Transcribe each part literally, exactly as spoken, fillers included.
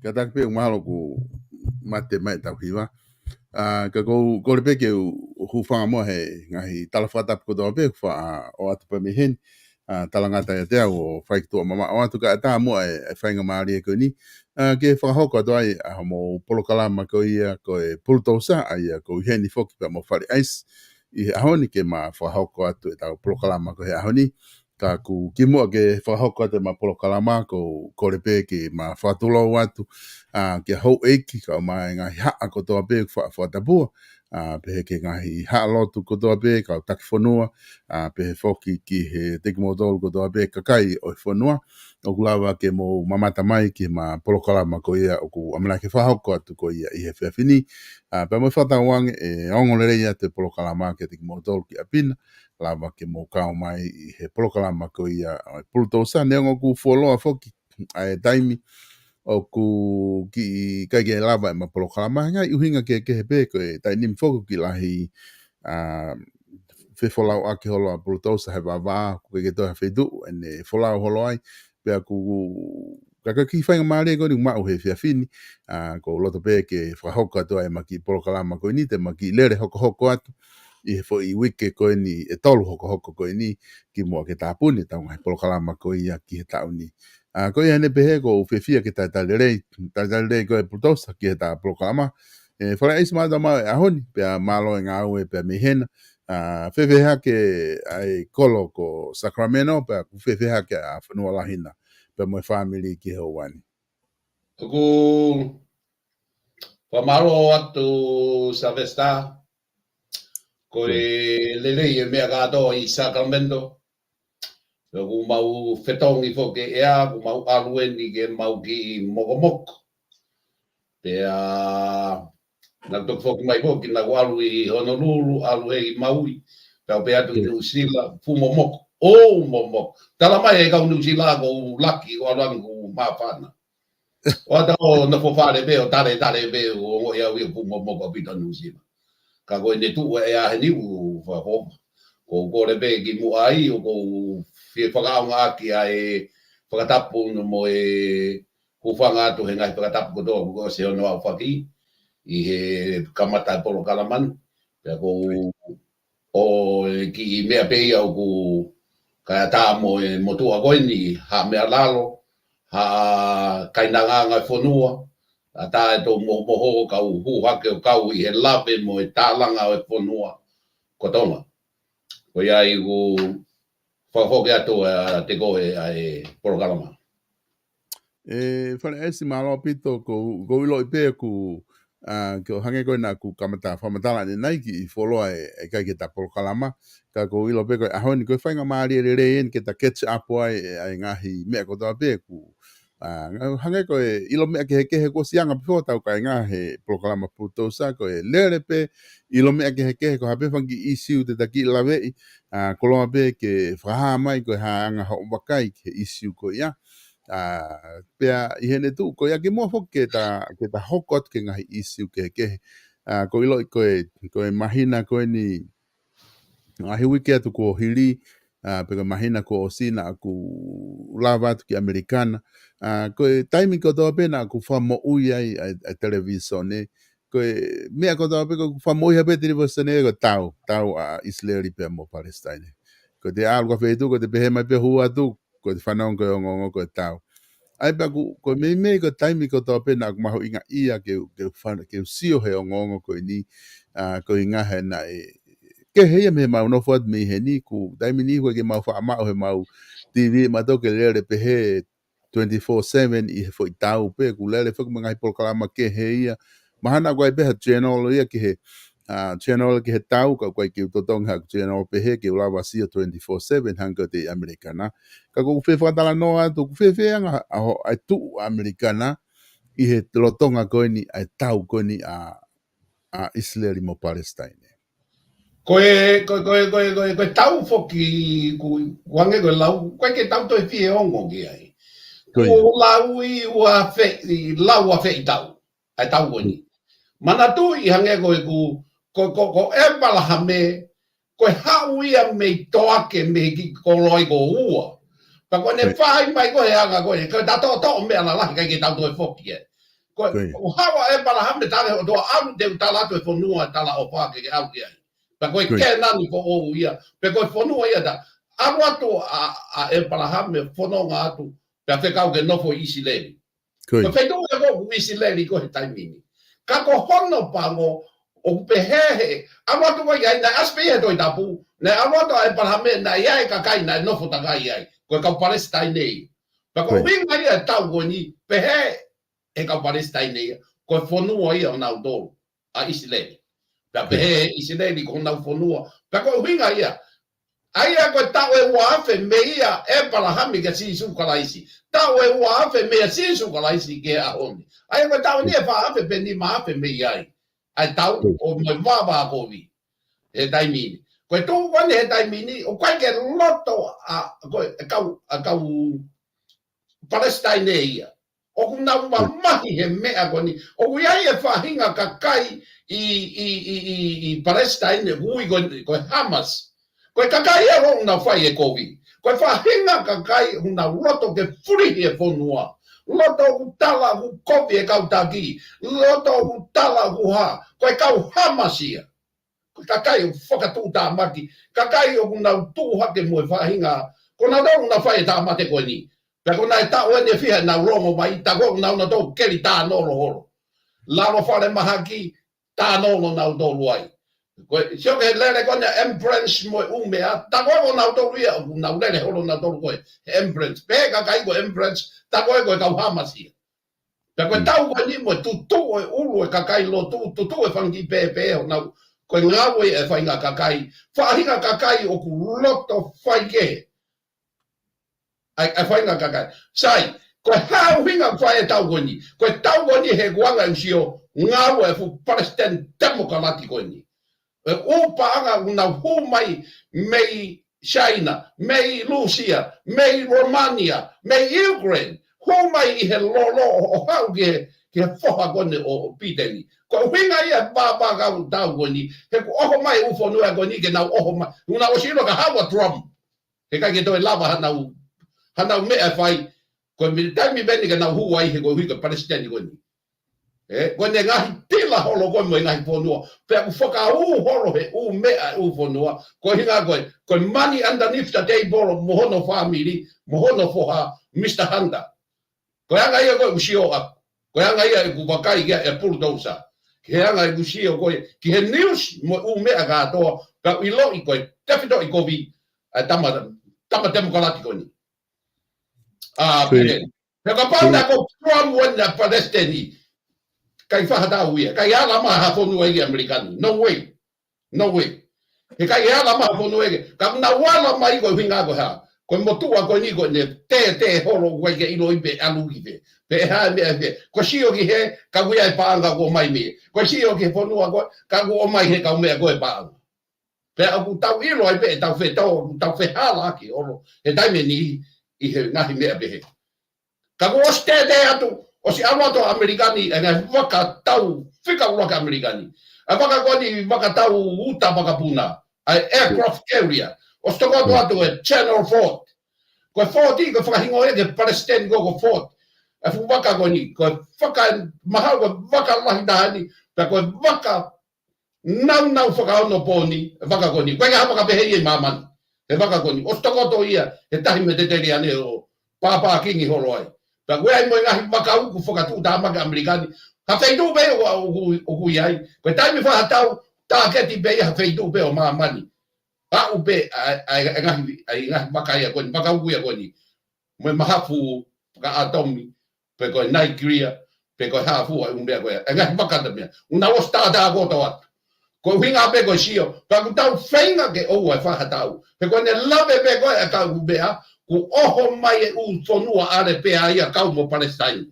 Kātaki pē ʻoku mahalo kuo mate mai ʻetau hiva. ʻA, ka ʻoku ou kole pē ke u hūfanga muʻa he ngaahi tala fakatapu kotoa pē ʻoku faʻa ʻoatu pē mei heni. ʻA, talangata ʻiate au ʻo fai ki tuʻa mamaʻo atu kae ʻatā muʻa e, e faingamālie ko eni. ʻA, ke fakahoko atu ai ʻa hoʻomou polokalama ko ia ko e Pulutousa, ʻa ia ʻoku ʻi heni foki pea mo Fale ʻAisi ʻi he ʻaho ni ke ma fakahoko atu ʻetau polokalama ko e he ʻaho ni. Ka ʻoku kimuʻa ke fakahoko atu ʻema polokalama, ʻoku ou kole pē ke ma fakatulou atu, ʻa, ki he houʻeiki, kae ʻumaʻā e ngaahi haʻa kotoa pē ʻoku faʻa fakatapua, ʻa, pehē ki he ngaahi haʻa lotu kotoa pē, kau taki fonua, ʻa, pehē foki ki he tiki moutolu kotoa pē kakai ʻo e fonua, ʻoku lava ke mou mamata mai ki heʻema polokalama ko ia ʻoku ʻamanaki ke fakahoko atu ko ia ʻi he efiafi ni, ʻa, pea mo e fakatauange ʻe ongo lelei atu e polokalama kiate kimoutolu ki ʻapi na, lava ke mou kau mai ʻi he polokalama ko ia ʻo e Pulutousa, neongo ʻoku fuoloa foki ʻa e taimi ʻoku kiʻi ʻikai ke lava ʻema polokalama, he ngaahi ʻuhinga kehekehe pē, ko e taimi ni foki ʻoku kiʻi lahi, ʻa, fefolauʻaki holo ʻa Pulutousa he vavā, ʻoku ʻikai ke toe ha feituʻu ʻene folau holo ai, pea ʻoku, ka ko e kiʻi faingamālie ko eni ʻoku maʻu he efiafi ni, ʻa, ʻoku ou loto pē ke fakahoko atu ai ʻema kiʻi polokalama ko eni, te ma kiʻi lele hokohoko atu ʻi he foʻi uike ko eni ʻe tolu hokohoko ko eni, kimuʻa ke tāpuni ʻetau ngaahi polokalama ko ia ki he taʻu ni. ʻA, ko ia ʻeni pehē ʻoku ou fiefia ke talitali lelei, talitali lelei ko e Pulutousa ki heʻeta polokalama. ʻE, Fale ʻAisi, mālō e tau maʻu e ʻaho ni, pea mālō e ngāue pea mei hena. ʻA, fēfē hake ʻa e kolo ko Sacramento, pea ʻoku fēfē hake ʻa fonua lahi na, pea mo e fāmili ki he ʻaho ni? ʻOku fakamālō atu, Sylvester. Ko e lelei e meʻa kātoa ʻi Sacramento. Pea ʻoku mau fetongi foki e ʻea, ʻoku mau ʻalu eni ke mau kiʻi mokomoko. Pea naʻa ku toki foki mai foki, naʻa ku ʻalu ʻi Honolulu, ʻalu heni ʻi Maui, pea u pē atu ʻi Nuʻusila, fuʻu momoko. ʻOu momoko. Tala mai e kau Nuʻusila ʻoku ou laki, ʻoku ou ʻalu ange ʻoku ou māfana. ʻOua te u nofo fale pē ʻo tale, tale pē, ʻo ongoʻi au ia ʻoku fuʻu momoko ʻaupito Nuʻusila. Ka ko ʻene tuʻu e ʻea heni ʻoku fakafo. ʻOku ou kole pē kimuʻa ai, ʻoku ou fie fakaʻaongaʻaki ʻa e fakatapu mo e hūfanga atu he ngaahi fakatapu kotoa kuo ʻosi hono aofaki ʻi he kamata e polokalama ni. Pea ʻoku ou ʻo e kiʻi meʻa pē ia ʻoku kaitā mo e motuʻa ko eni, Haʻa Meʻalalo, Haʻa Kainangaanga e fonua, ʻatā e tau mohomoho kau hū hake ʻo kau ʻi he lave mo e tālanga ʻo e fonua ko Tonga. Ko ia ai ʻoku fakafoki atu ʻa te koe ʻa e polokalama. ʻE, Fale ʻAisi, mālō ʻaupito, ʻoku ou, ʻoku ou ʻiloʻi pē ʻoku, ʻa, ke ʻo hangē ko ē naʻa ku kamata fakamatala ʻanenai kiʻi fuoloa ʻe, ʻe ʻikai ke ta polokalama, ka ʻoku ou ʻilo pē ko e ʻaho ni, ko e faingamālie lelei eni ke ta catch up ai e, ʻa e ngaahi meʻa kotoa pē ʻoku, ʻa, hangē ko e ʻilo meʻa kehekehe kuo ʻosi anga pē foki ʻetau kāinga he polokalama Pulutousa, ko e lele pē, ʻilo meʻa kehekehe, ko ha pē fanga kiʻi ʻīsiu te ta kiʻi laveʻi, ʻa, koloa pē ke fakahā mai ko e hā ʻa e anga hoʻo vakai ki he ʻīsiu ko ia. ʻA, pea ʻi heʻene tuʻu ko ia kimuʻa foki ke ta, ke ta hoko atu ki he ngaahi ʻīsiu kehekehe. ʻA, ʻoku ou ʻiloʻi ko e, ko e māhina ko eni, ngaahi uike atu kuo hili, ʻa, pe ko e māhina kuo ʻosi naʻa ku lava atu ki ʻAmelika na. ʻA, ko e taimi kotoa pē naʻa ku fakamoʻui ai ʻa e, ʻa e televīsone, ko e meʻa kotoa pē ʻoku fakamoʻui ai pē televīsone ko e tau, tau ʻa ʻIsileli pea mo Palesitaine. Ko ʻete ʻalu ki ha feituʻu, ko ʻete pehē mai pē hū atu, ko ʻete fanongo ko e ongoongo ko e tau. ʻA ia pea ʻoku, ko e meimei ko e taimi kotoa pē naʻa ku mahuʻingaʻia ke, ke fan-, ke u sio he ongoongo ko eni, ʻa, ko e ʻuhinga he naʻe kehe ia mei heʻemau nofo atu mei heni, ko e taimi ni ʻoku ʻikai ke mau faʻa maʻu heʻemau TV ʻe mautolu ke lele pehē twenty-four seven ʻi he foʻi tau pē, ʻoku lele foki mo e ngaahi polokalama kehe ia. Mahalo ʻoku ʻi ai pē ha channel ia ki he, ʻa, channel ki he tau, ka ʻoku ʻikai ke u totongi ha channel pehē ke u lava sio twenty-four seven hangē ko ʻete ʻi ʻAmelika na. Ka ʻoku ou fie fakatalanoa atu, ʻoku fēfē anga ʻa ho-, ʻa e tuʻu ʻAmelika na ʻi he lolotonga ko eni ʻa e tau ko eni ʻa, ʻa ʻIsileli mo Palesitaine. Ko e, ko e, ko e, ko e, ko e, ko e tau foki ku, ku hangē ko e lau, ʻoku ʻikai ke tau toe fie ongo ki ai. Ko ia. Kuo lau ʻi ua afe, ʻi lau afe ʻi tau, ʻa e tau ko eni. Manatuʻi hangē ko e ku, ko, ko, ko ʻĒpalahame, ko e haʻu ia mei Toake mei he kiʻi kolo ai ko ua. Pea ko ʻene fai mai ko e anga ko e, ko e ta toʻotoʻo meʻa lalahi ʻikai ke tau toe foki ai. Ko ia. ʻO haʻu ʻa ʻĒpalahame, tala he ʻOtua, ʻalu te u tala atu e fonua, talaʻofa ke ke ʻalu ki ai. Pea ko e Ko ia. Kēnani foʻou ia, pea ko e fonua ia ta. ʻAlu atu ʻa, ʻa ʻĒpalahame fononga atu, pea fekau ke nofo ʻi ʻIsileli. Ko ia. Ko e feituʻu ia ko ē ʻoku ʻIsileli ko ē he taimi ni. Ka ko hono pango, ʻoku pehē he, ʻalu atu ko ia, naʻe ʻasi pē ia he Tohi Tapu, naʻe ʻalu atu ʻa ʻĒpalahame, naʻe ʻi ai e kakai, naʻe nofo takai ai. Ko e kau Palesitaine ia. Pea ko Ko ia. e ʻuhinga ia e tau ko eni, pehē he kau Palesitaine ia, ko e fonua ia ʻonautolu, ʻa ʻIsileli. Pea Ko ia. pehē ʻIsileli ko honau fonua. Pea ko e ʻuhinga ia, ʻa ia ko e taʻu ʻe ua afe meia ʻĒpalahame kia Sīsū Kalaisi. Taʻu ʻe ua afe meia Sīsū Kalaisi ki he ʻaho ni. ʻA ia ko e taʻu ni ʻe fā afe pe nima afe mei ai. ʻA e tau Ko ia. ʻo mo e vāvākovi he taimi ni. Ko e tuʻu ko eni he taimi ni, ʻoku ʻikai ke loto ʻa, ko e kau, ʻa e kau Palesitaine ia. ʻOku nau mamahi he meʻa ko eni. ʻOku ʻi ai e faʻahinga kakai ʻi, ʻi, ʻi, ʻi, ʻi Palesitaine, ʻoku ui ko, ko e Hamas. Ko e kakai ia ʻoku nau fai e kovi. Ko e faʻahinga kakai ʻoku nau loto ke fulihi e fonua. Loto ʻoku tala ʻoku kovi e kau taki. Loto ʻoku tala ʻoku hā. Ko e kau Hamas ia. Ko e kakai ʻoku fakatuʻutāmaki, kakai ʻoku nau tuʻu hake mo e faʻahinga, ko nautolu ʻoku nau fai e tāmate ko eni. Pea ko e taʻu eni ʻe fiha ʻenau longo mai, tā ko ē ʻoku nau nau tau keli tānolo holo. Lalo falemahaki, tānolo nautolu ai. Ko e, sio ki he lele ko eni ʻa Embrace mo e ʻū meʻa, tā ko ē ʻoku nau tau ia, ʻoku nau lele holo nautolu ko ē, he Embrace. Pehē kakai ko Embrace, tā ko ē ko e kau Hamas ia. Pea ko e Mm. tau ko eni mo e tutuʻu e ʻulu e kakai lotu, tutuʻu e fanga kiʻi pēpē ʻo nau, ko e ngāue e faʻahinga kakai, faʻahinga kakai ʻoku loto faikehe. ʻA e, ʻa e faʻahinga kakai. Sai, ko e hā e ʻuhinga fai e tau ko eni. Ko e tau ko eni he kuanga ʻusio, ngāue e fuʻu Palesitaine Temokalati ko eni. E ʻū paʻanga ʻoku nau hū mai mei China, mei Lusia, mei Romania, mei Ukraine, hū mai ʻi he lolo ʻo, ʻo haʻu ki he, ki he foha ko eni ʻo, ʻo Piteni. Ko e ʻuhinga ia e vāvākau tau ko eni, he kuo ʻoho mai ʻū fonua ko eni ke nau ʻoho mai. Kuo nau ʻosi ʻilo ka haʻu ʻa Trump. He ʻikai ke toe lava hanau, hanau meʻa fai. Ko e mi-, taimi pē eni ke nau hū ai he koeʻuhi ko e Palesitaine ko eni. ʻE, ko ʻene ngaahi tila holo ko ē mo e ngaahi fonua. Pea ʻoku fakaū holo he ʻū meʻa ʻū fonua. Ko e ʻuhinga ko e, ko e money underneath the table mo hono fāmili, mo hono foha, Mister Hunter. Ko e anga ia ko ē ʻoku sio ʻaku. Ko e anga ia ʻeku vakai ia e bulldozer. Ko e anga ʻeku sio ko ē, ki he news mo e ʻū meʻa kātoa, ka ʻiloʻi ko e tefitoʻi kovi, ʻa e tama, tama Temokalati ko eni. ʻA, Ko e Piteni. He kapau naʻe ko Trump ʻena palesiteni, ʻikai faʻa tau ia, ʻikai ala mai ha fonua ia ʻAmelika ni. No way. No way. He ʻikai ala mai ha fonua ia. Ka naʻa nau ala mai ko e ʻuhinga ko e hā. Ko e motuʻa ko eni ko ʻene tētē holo ʻoku ʻikai ke ʻiloʻi pe ʻalu ki fē. Pe ʻe hā e meʻa fē. Ko e sio ki hē, ka ʻoku ʻi ai e paʻanga ʻoku ʻomai mei. Ko e sio ki he fonua ko ē, ka ʻoku ʻomai he kau meʻa ko ē paʻanga. Pea ʻoku tau ʻilo ai pē ʻetau fetau, ʻoku tau fehālaaki holo he taimi ni ʻi he ngaahi meʻa pehē. Ka kuo ʻosi tētē atu, ʻosi ʻalu atu ʻa ʻAmelika ni, ʻa e ngaahi vaka tau fika ʻuluaki ʻa ʻAmelika ni. ʻA e vaka ko eni vaka tau uta vakapuna, ʻa e aircraft carrier. ʻOsi toko atu atu e General Ford. Ko e Ford ʻi, ko e fakahingoa ia ki he palesiteni ko ē ko Ford. ʻA e fuʻu vaka ko eni, ko e vaka mahalo ko e vaka lahi taha eni, pea ko e vaka naunau fakaonopōni, e vaka ko eni. ʻOku ʻikai ha vaka pehē ia ʻi māmani. He vaka ko eni. ʻOsi tokoto ia, he tahi mei he teteli ane ʻo pāpākingi holo ai. Pea ʻoku ʻi ai mo e ngaahi vaka uku fakatuʻutāmaki ʻAmelika ni. Ha feituʻu pē ʻoku, ʻoku, ʻoku ʻi ai. Ko e taimi fakatatau, tāketi pē ia ha feituʻu pē ʻo māmani. Aʻu pē, ʻa, ʻa, ʻa e ngaahi, ʻa e ngaahi vaka ia ko eni, vaka uku ia ko eni. Mo e mahafu fakaʻatomi, pe ko e naekilia, pe ko e hā fua e ʻū meʻa ko ē. ʻA e ngaahi vaka ta meʻa. ʻOku nau ʻosi tātā kotoa atu. Ko e ʻuhinga pē ko e sio, pea ʻoku tau feinga ke ʻoua e fakatatau. He ko ʻene lave pē ko ē ʻa e kau meʻa, kuo ʻoho mai e ʻū fonua ʻAlepea ia kau mo Palesitaine.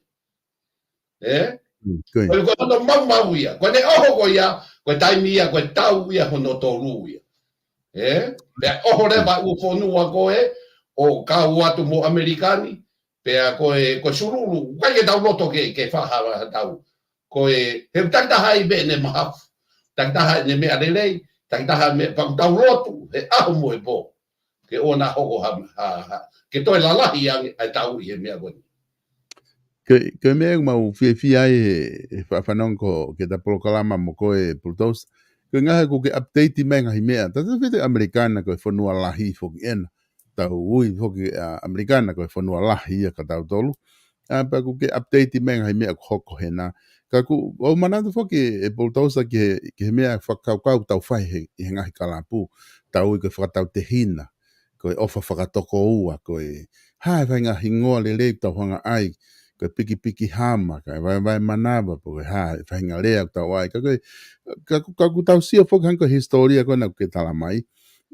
ʻE? Mm, ko ia. Ko e, ko hono maumau ia. Ko ʻene ʻoho ko ia, ko e taimi ia, ko e tau ia hono tolu ia. ʻE? Pea ʻoho leva ʻū fonua ko ē, ʻo kau atu mo ʻAmelika ni, pea ko e, ko e Sululu, ʻikai ke tau loto ke, ke fakatatau. Ko e, he takitaha ai pē ʻene mahafu. Takitaha ʻene meʻa lelei, takitaha meʻa, pea ʻoku tau lotu, he ʻaho mo e pō. Ke ʻoua naʻa hoko ha, ha, ha, ke toe lalahi ange ʻa e tau ʻi he meʻa ko eni. Ko e, ko e meʻa ʻoku mau fiefia ai he, he fa-, fanongo ki heʻeta polokalama mo koe Pulutousa. Ko e ngaahi ʻoku ke update mai ngaahi meʻa. Tatau fiti ʻAmelika na ko e fonua lahi foki ena. Tau ui foki ʻa ʻAmelika na ko e fonua lahi ia kia tautolu. ʻA, pea ʻoku ke update mai ngaahi meʻa ʻoku hoko hena. Ka ʻoku ou manatu foki ʻe Pulutousa ki he, ki he meʻa fakakaukau tau fai he, he ngaahi kalapu. Tau ui ko e fakatautehina. Ko e ʻofa fakatokoua, ko e hā e faʻahinga hingoa lelei tau hanga ai, ko e pikipiki hama, ka e vaevae manava, pe ko e hā e faʻahinga lea tau ai, ka ko e, ka, ka ʻoku tau sio foki hangē ko e hisitōlia ko ena ʻoku ke tala mai.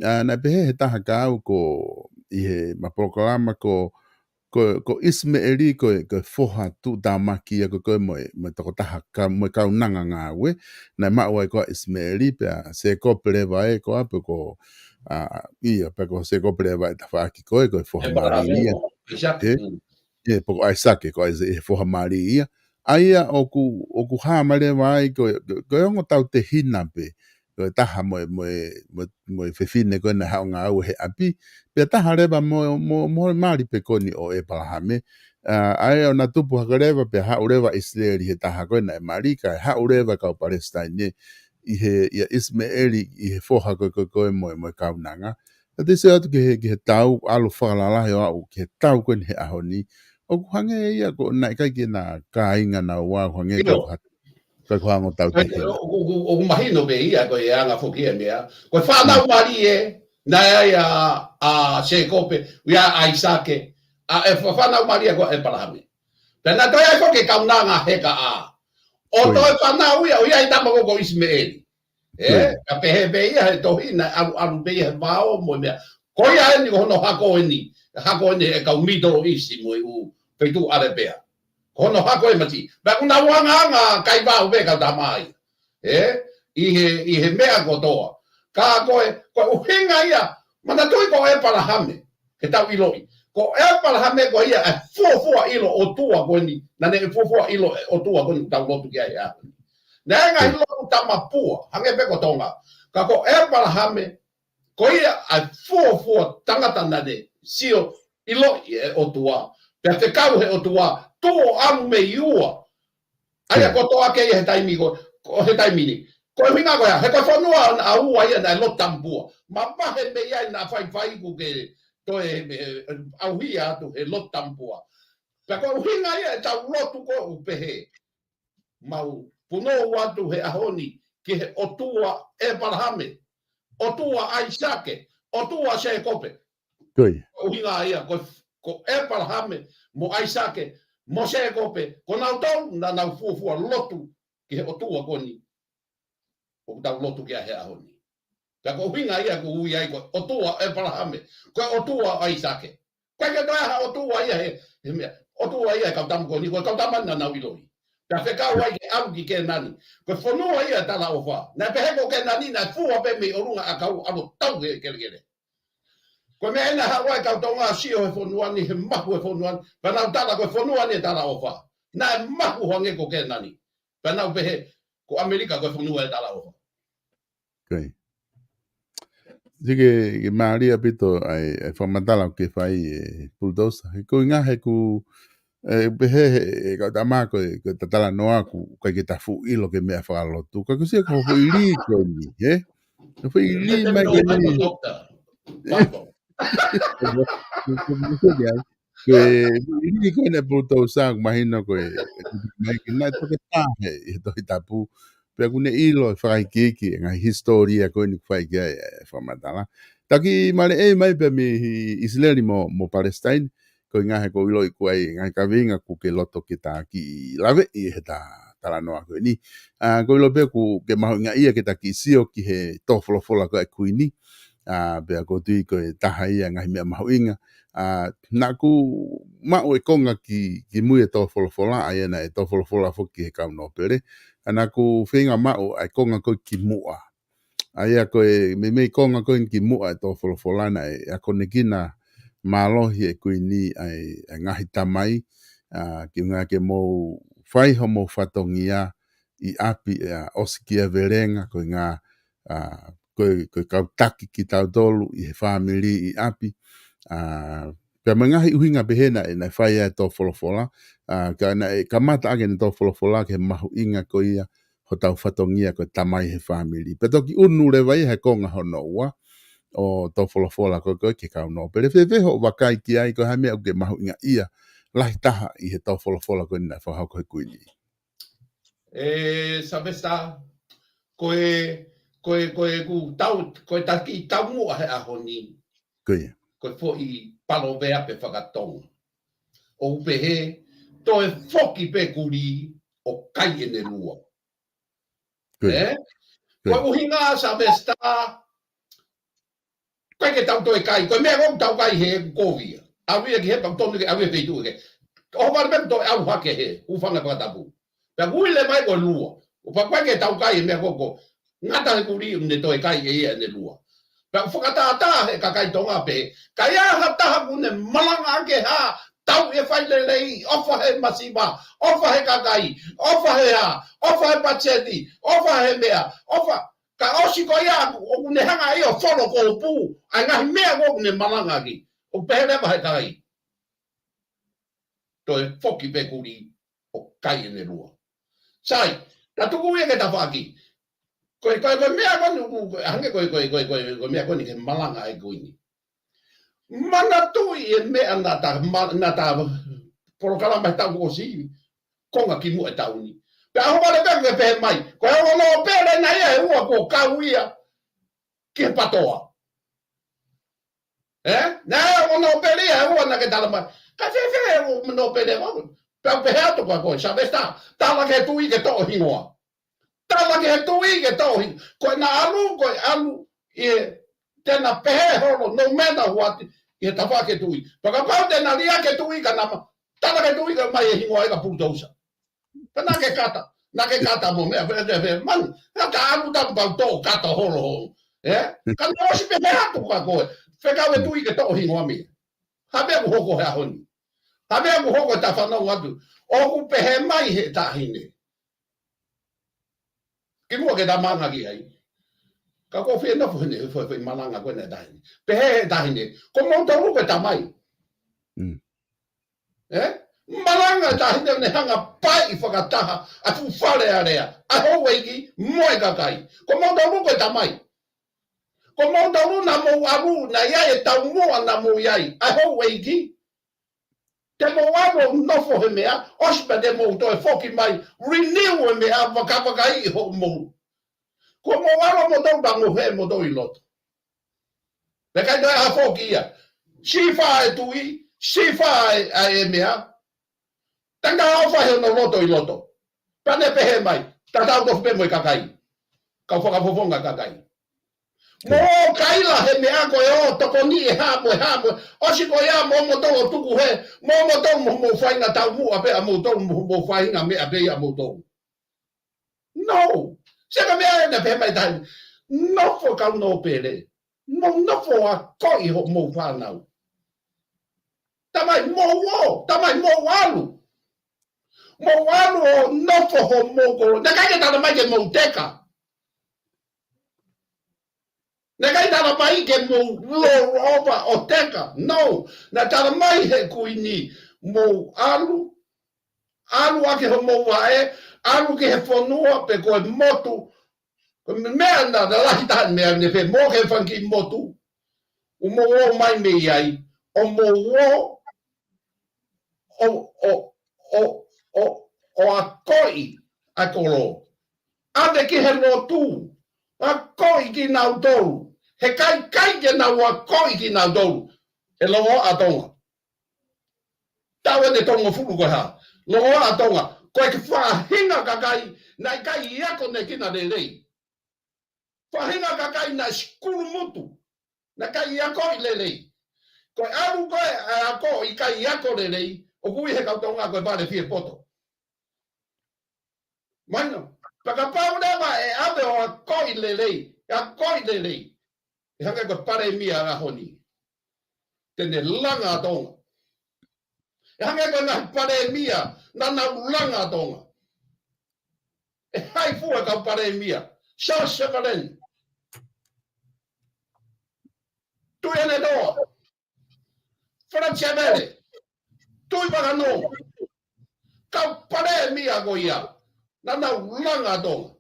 ʻA, naʻe pehē he taha kia au ko ʻi heʻema polokalama ko, ko, ko ʻIsimeʻeli ko e, ko e foha tuʻutāmaki ia ko e, ko e mo e, mo e tokotaha ka, mo e kaunanga ngāue, naʻe maʻu ai ko ʻIsimeʻeli pea Sēkope leva ē ko ā pe ko, ʻa, ia, pe ko Sēkope leva ʻe tafaʻaki ko e, ko e foha mālie ia. ʻĒpalahame, ʻAisake. Ē? Mm. ʻIo, pe ko ʻAisake, ko ʻAisa-, ʻi he foha mālie ia. ʻA ia ʻoku, ʻoku hā mai leva ai ko e, ko e, ko e ongo tautehina pē, ko e taha mo e, mo e, mo e, mo e fefine ko ena naʻe haʻu ngāue he ʻapi, pea taha leva mo, mo, mo e mali pē ko eni ʻo ʻĒpalahame. ʻA, ʻa ia ʻoku na tupu hake leva, pea haʻu leva ʻIsileli he taha ko ena naʻe mali, kae haʻu leva kau Palesitaine ʻi he, ʻia ʻIsimeʻeli ʻi he foha ko e, ko e, ko e mo e, mo e kaunanga. Ka te sio atu ki he, ki he tau, ʻalu fakalalahi ʻo aʻu ki he tau ko eni he ʻaho ni. ʻOku hangē ia ko e naʻe ʻikai ke na kāinga naua, ʻoku hangē ko ʻIo. ha-, ko e ko e ongo tautehina. ʻOku, ʻoku, ʻoku mahino pē ia ko e anga foki e meʻa. Ko e fānau Mm. mālie, naʻe ʻi ai ʻa, ʻa Sēkope, ʻi ai ʻa ʻAisake, ʻa e fa-, fānau mālie ko ʻĒpalahame. Pea naʻe toe ʻi ai foki e kaunanga heka ʻa. ʻO Ko ia. toe fānau ia, ʻo ʻi ai e tama ko, ko ʻIsimeʻeli. Ē, Ko ia. ka pehē pē ia he tohi naʻe ʻalu, ʻalu pē ia he vao mo e meʻa. Ko ia eni ko hono hako eni, hako eni e kau Middle East mo e ʻū feituʻu ʻAlepea. Ko hono hako e mati. Pea ʻoku nau angaanga kai vao pē kau tama ia. Ē, ʻi he, ʻi he meʻa kotoa. Ka ko e, ko e ʻuhinga ia, manatuʻi ko ʻĒpalahame, ke tau ʻiloʻi. Ko ʻĒpalahame ko ia e fuofua ʻilo ʻOtua ko eni, naʻa ne fuofua ʻilo e ʻOtua ko eni ʻoku tau lotu ki ai he ʻaho ni. Naʻe ngaahi Mm. lotu tamapua, hangē pē ko Tonga. Ka ko ʻĒpalahame, ko ia ʻa e fuofua tangata naʻa ne sio ʻiloʻi e ʻOtua, pea fekau he ʻOtua, tuʻu ʻo ʻalu mei ua. ʻA ia Mm. kotoa ke ia he taimi ko, ko he taimi ni. Ko e ʻuhinga ko ia, he ko e fonua naʻa ua ia naʻe lotu tamapua. Mavahe mei ai naʻa faifai ʻoku ke toe, e, ʻauhia atu he lotu tamapua. Pea ko e ʻuhinga ia e tau lotu ko ʻoku pehē. Mau punou atu he ʻaho ni ki he ʻOtua ʻĒpalahame, ʻOtua ʻAisake, ʻOtua Sēkope. Ko ia. ʻUhinga ia, ko, ko ʻĒpalahame, mo ʻAisake, mo Sēkope, ko nautolu naʻa nau fuofua lotu ki he ʻOtua ko eni ʻoku tau lotu ki ai he ʻaho ni. Ka ko e ʻuhinga ia ʻoku ui ai ko e ʻOtua ʻĒpalahame, ko e ʻOtua ʻAisake. Ko e ke toe ha ʻOtua ia he, he meʻa, ʻOtua ia he kau tama ko eni, ko e kau tama naʻa nau ʻiloʻi. Pea fekau ai ke ʻalu ki Kēnani. Ko e fonua ia e talaʻofa. Naʻe pehē ko Kēnani, naʻe fua pē mei ʻolunga ʻakau ʻalu ʻo tau he kelekele. Ko e meʻa ena haʻu ai e kau Tonga ʻo sio he fonua ni, he mahu e fonua ni. Pea nau tala ko e fonua ni e talaʻofa. Naʻe mahu hangē ko Kēnani. Pea nau pehē, ko ʻAmelika ko e fonua e talaʻofa. Ko ia. Sike, ke mālie ʻaupito ʻa e, ʻa e fakamatala ʻoku ke fai ʻe Pulutousa. He ko e ʻuhinga he ʻoku, ʻe, pehē he, he kau tama ko e, ko e ta talanoa ʻoku ʻikai ke ta fuʻu ʻilo ki he meʻa fakalotu. Ka ʻoku ou sio ko e foʻi lī ko eni, ē? Ko e foʻi lī mai ko eni. Ko e foʻi lī ko eni ʻa Pulutousa, ʻoku mahino ko e, ʻe, mai ke naʻe toki tahe ʻi he Tohi Tapu. Pea ʻoku ne ʻilo e fakaikiiki, e ngaahi hisitōlia ko eni ʻoku fai ki ai e fakamatala. Taki maleʻei mai pē mei ʻIsileli mo, mo Palesitaine, ko e ʻuhinga he ʻoku ou ʻiloʻi ʻoku ʻi ai e ngaahi kaveinga ʻoku ke loto ke ta kiʻi laveʻi he ta talanoa ko eni. ʻA, ʻoku ou ʻilo pē ʻoku ke mahuʻingaʻia ke ta kiʻi sio ki he tō folofola ko e Kuini. ʻA, pea ʻoku ou tui ko e taha ia e ngaahi meʻa mahuʻinga. ʻA, naʻa ku maʻu e konga ki, ki mui e tō folofola, ʻa ia naʻe tō folofola foki he kau nōpele. ʻA, naʻa ku feinga maʻu ʻa e konga ko e ki muʻa. ʻA ia ko e meimei konga ko eni ki muʻa e tō folofola naʻe akonekina mālohi e Kuini ʻa e, ʻa e ngaahi tamai, ʻa, ki ʻuhinga ke mou fai homou fatongia ʻi ʻapi, ʻa, ʻosi kia Velenga, ko e ʻuhinga, ʻa, ko e, ko e kau taki kitautolu ʻi he fāmili ʻi ʻapi, ʻa, Pea mo e ngaahi ʻuhinga pehē naʻe, naʻe fai ai e tō folofola, ʻa, ka naʻe kamata ʻaki ʻene tō folofola ki he mahuʻinga ko ia hotau fatongia ko e tamai he fāmili. Pea toki ʻunu leva ia he konga hono ua ʻo e tō folofola ko ē ki he kau nōpele. Fēfē hoʻo vakai ki ai, ko e hā e meʻa ʻoku ke mahuʻingaʻia lahi taha ʻi he tō folofola ko eni naʻe fakahoko ʻe he Kuini? ʻE, Sylvester, ko e, ko e, ko e ʻoku tau, ko e taki taumuʻa he ʻaho ni. Ko ia. Ko e foʻi palōveape fakatonga ʻoku pehē, toe foki pē kulī ʻo kai ʻene lua. Ko ia. ʻE? Ko ia. Ko e ʻuhinga, Sylvester, ʻikai ke tau toe kai, ko e meʻa ʻoku tau kai he ʻoku kovi ia. ʻAlu ia ki hē pea ʻoku tonu ke ʻalu ia feituʻu kehe. ʻOhovale pē ʻoku toe ʻalu hake hē, hūfanga he fakatapu. Pea ʻoku ui leva ia ko e lua. ʻO pea ʻikai ke tau kai e meʻa ko ē, ko e ngata he kulī ʻoku ne toe kai ʻe ia ʻene lua. Pea ʻoku fakatātā he kakai Tonga pē, ka ai ha taha ʻoku ne malanga ʻaki ha tau e fai lelei, ʻofa he masiva, ʻofa he kakai, ʻofa he hā, ʻofa he patiseti, ʻofa he meʻa, ʻofa. Ka ʻosi ko ia ʻoku, ʻoku ne hanga ia ʻo folo ko pu, ʻa e ngaahi meʻa ʻoku ne malanga ʻaki. ʻOku pehē leva he kakai, toe foki pē kulī ʻo kai ʻene lua. Sai, ta tuku ia ke tafaʻaki. Ko e, ko e, ko e meʻa ko eni, ko e, hangē ko e, ko e, ko e, ko e, ko e meʻa ko eni ke malanga ʻa e Kuini. Manatuʻi e meʻa naʻa ta, ma-, naʻa ta polokalama he taʻu kuo ʻosi, konga kimuʻa e taʻu ni. Pea ʻohovale pē ke pehē mai, ko e ongo nōpele nai ʻe ua kuo kau ia ki he PTOA. ʻE? Naʻe ongo nōpele ia ʻe ua naʻa ke tala mai. Ka fēfē e ongo nōpele ʻe ua? Pea pehē atu kia koe, Sylvester, tala ki he tuʻi ke toʻo hingoa. Tala ki he tuʻi ke toʻo hingoa. Ko ʻena ʻalu, ko e ʻalu, ʻi he, te na pehē holo, no matter what, ʻi he tafaʻaki e tuʻi. Pea kapau te na liʻaki e tuʻi ka na ma-, tala ki he tuʻi ke ʻomai e hingoa ia ka pulutousa. Pea naʻa ke kata, naʻa ke kata mo meʻa, pea, pea, pea, man, naʻa ta ʻalu ta pau tō kata holo holo. ʻE? Ka naʻe ʻosi pehē atu kia koe, fekau e tuʻi ke toʻo hingoa mei ai. Hā e meʻa ʻoku hoko he ʻaho ni? Hā e meʻa ʻoku hoko he taʻu fanongo atu? ʻOku pehē mai he taʻahine. Kimuʻa ke ta malanga ki ai. Ka ʻoku ou fie nofo heni, he foʻi, foʻi malanga ko ena ʻa e taʻahine. Pehē he taʻahine, ko moutolu ko e tamai. Mm. ʻE? Malanga e taʻahine ʻo ne hanga ʻo paiʻi fakataha ʻa e fuʻu fale alea, ʻa e houʻeiki mo e kakai. Ko moutolu ko e tamai. Ko moutolu naʻa mou ʻalu, naʻe ʻi ai e taumuʻa naʻa mou ʻi ai, ʻa e houʻeiki. Te mou ʻalu ʻo nofo he meʻa, ʻosi pea te mou toe foki mai, renew e meʻa, vakavakaiʻi hoʻomou. Ko moutolu ʻalu moutolu pea ngoue moutolu ʻi loto. Pea ʻikai toe ʻa foki ia. Sīfā e tuʻi, sīfā e, ʻa e meʻa. Tangata ʻofa he hono loto ʻi loto. Pea ne pehē mai, tatau tofu pē mo e kakai. Kau fakafofonga kakai. Mo kaila he meʻa ko e ʻo tokoni e hā mo e hā mo e. ʻOsi ko ia mo moutolu ʻo tuku hē, mo moutolu mo, mo faʻahinga taumuʻa pē ʻa moutolu mo, mo faʻahinga meʻa pē ia ʻa moutolu. No. Sio ki he meʻa ena pehē mai tahi. Nofo kau nōpele. Mo nofo ʻo akoʻi hoʻomou fānau. Tamai mou ō, tamai mou ʻalu. Mou ʻalu ʻo nofo hoʻomou kolo. Naʻe ʻikai ke tala mai ke mou teka. Naʻe ʻikai tala mai ke mou loloa ʻo teka. No. Naʻe tala mai he Kuini, mou ʻalu, ʻalu ʻaki hoʻomou vaʻe, ʻalu ki he fonua pe ko e motu. Ko e meʻa naʻa, naʻa lahi taha e meʻa ne pehē, mou ō ki he fanga kiʻi motu. ʻO mou ō mai mei ai, ʻo mou ō, ʻo, ʻo, ʻo, ʻo, ʻo akoʻi ʻa e kolo. ʻAve ki he lotu, akoʻi kinautolu. He ʻikai, ʻikai ke nau akoʻi kinautolu. He longoaʻa Tonga. Taʻu eni ʻe tolungofulu ko e hā. Longoaʻa Tonga. Ko e faʻahinga kakai, naʻe ʻikai ako ne kina lelei. Faʻahinga kakai naʻe sikulu mutu. Naʻe ʻikai akoʻi lelei. Ko e ʻalu ko ē ʻa e ako ʻikai ako lelei, ʻoku ui he kau Tonga ko e vale fie poto. Mahino, pea kapau leva ʻe ʻave ʻo akoʻi lelei, akoʻi lelei. ʻE hangē ko e palēmia ʻaho ni. Te ne langa ʻa Tonga. ʻE hangē ko e ngaahi palēmia, naʻa nau langa ʻa Tonga. ʻE hai fua e kau palēmia. Charles Chauvelin. Tuʻi ʻEne Toa. Fred Sevele, Tuʻivakanō, kau palēmia ko ia, naʻa nau langa Tonga.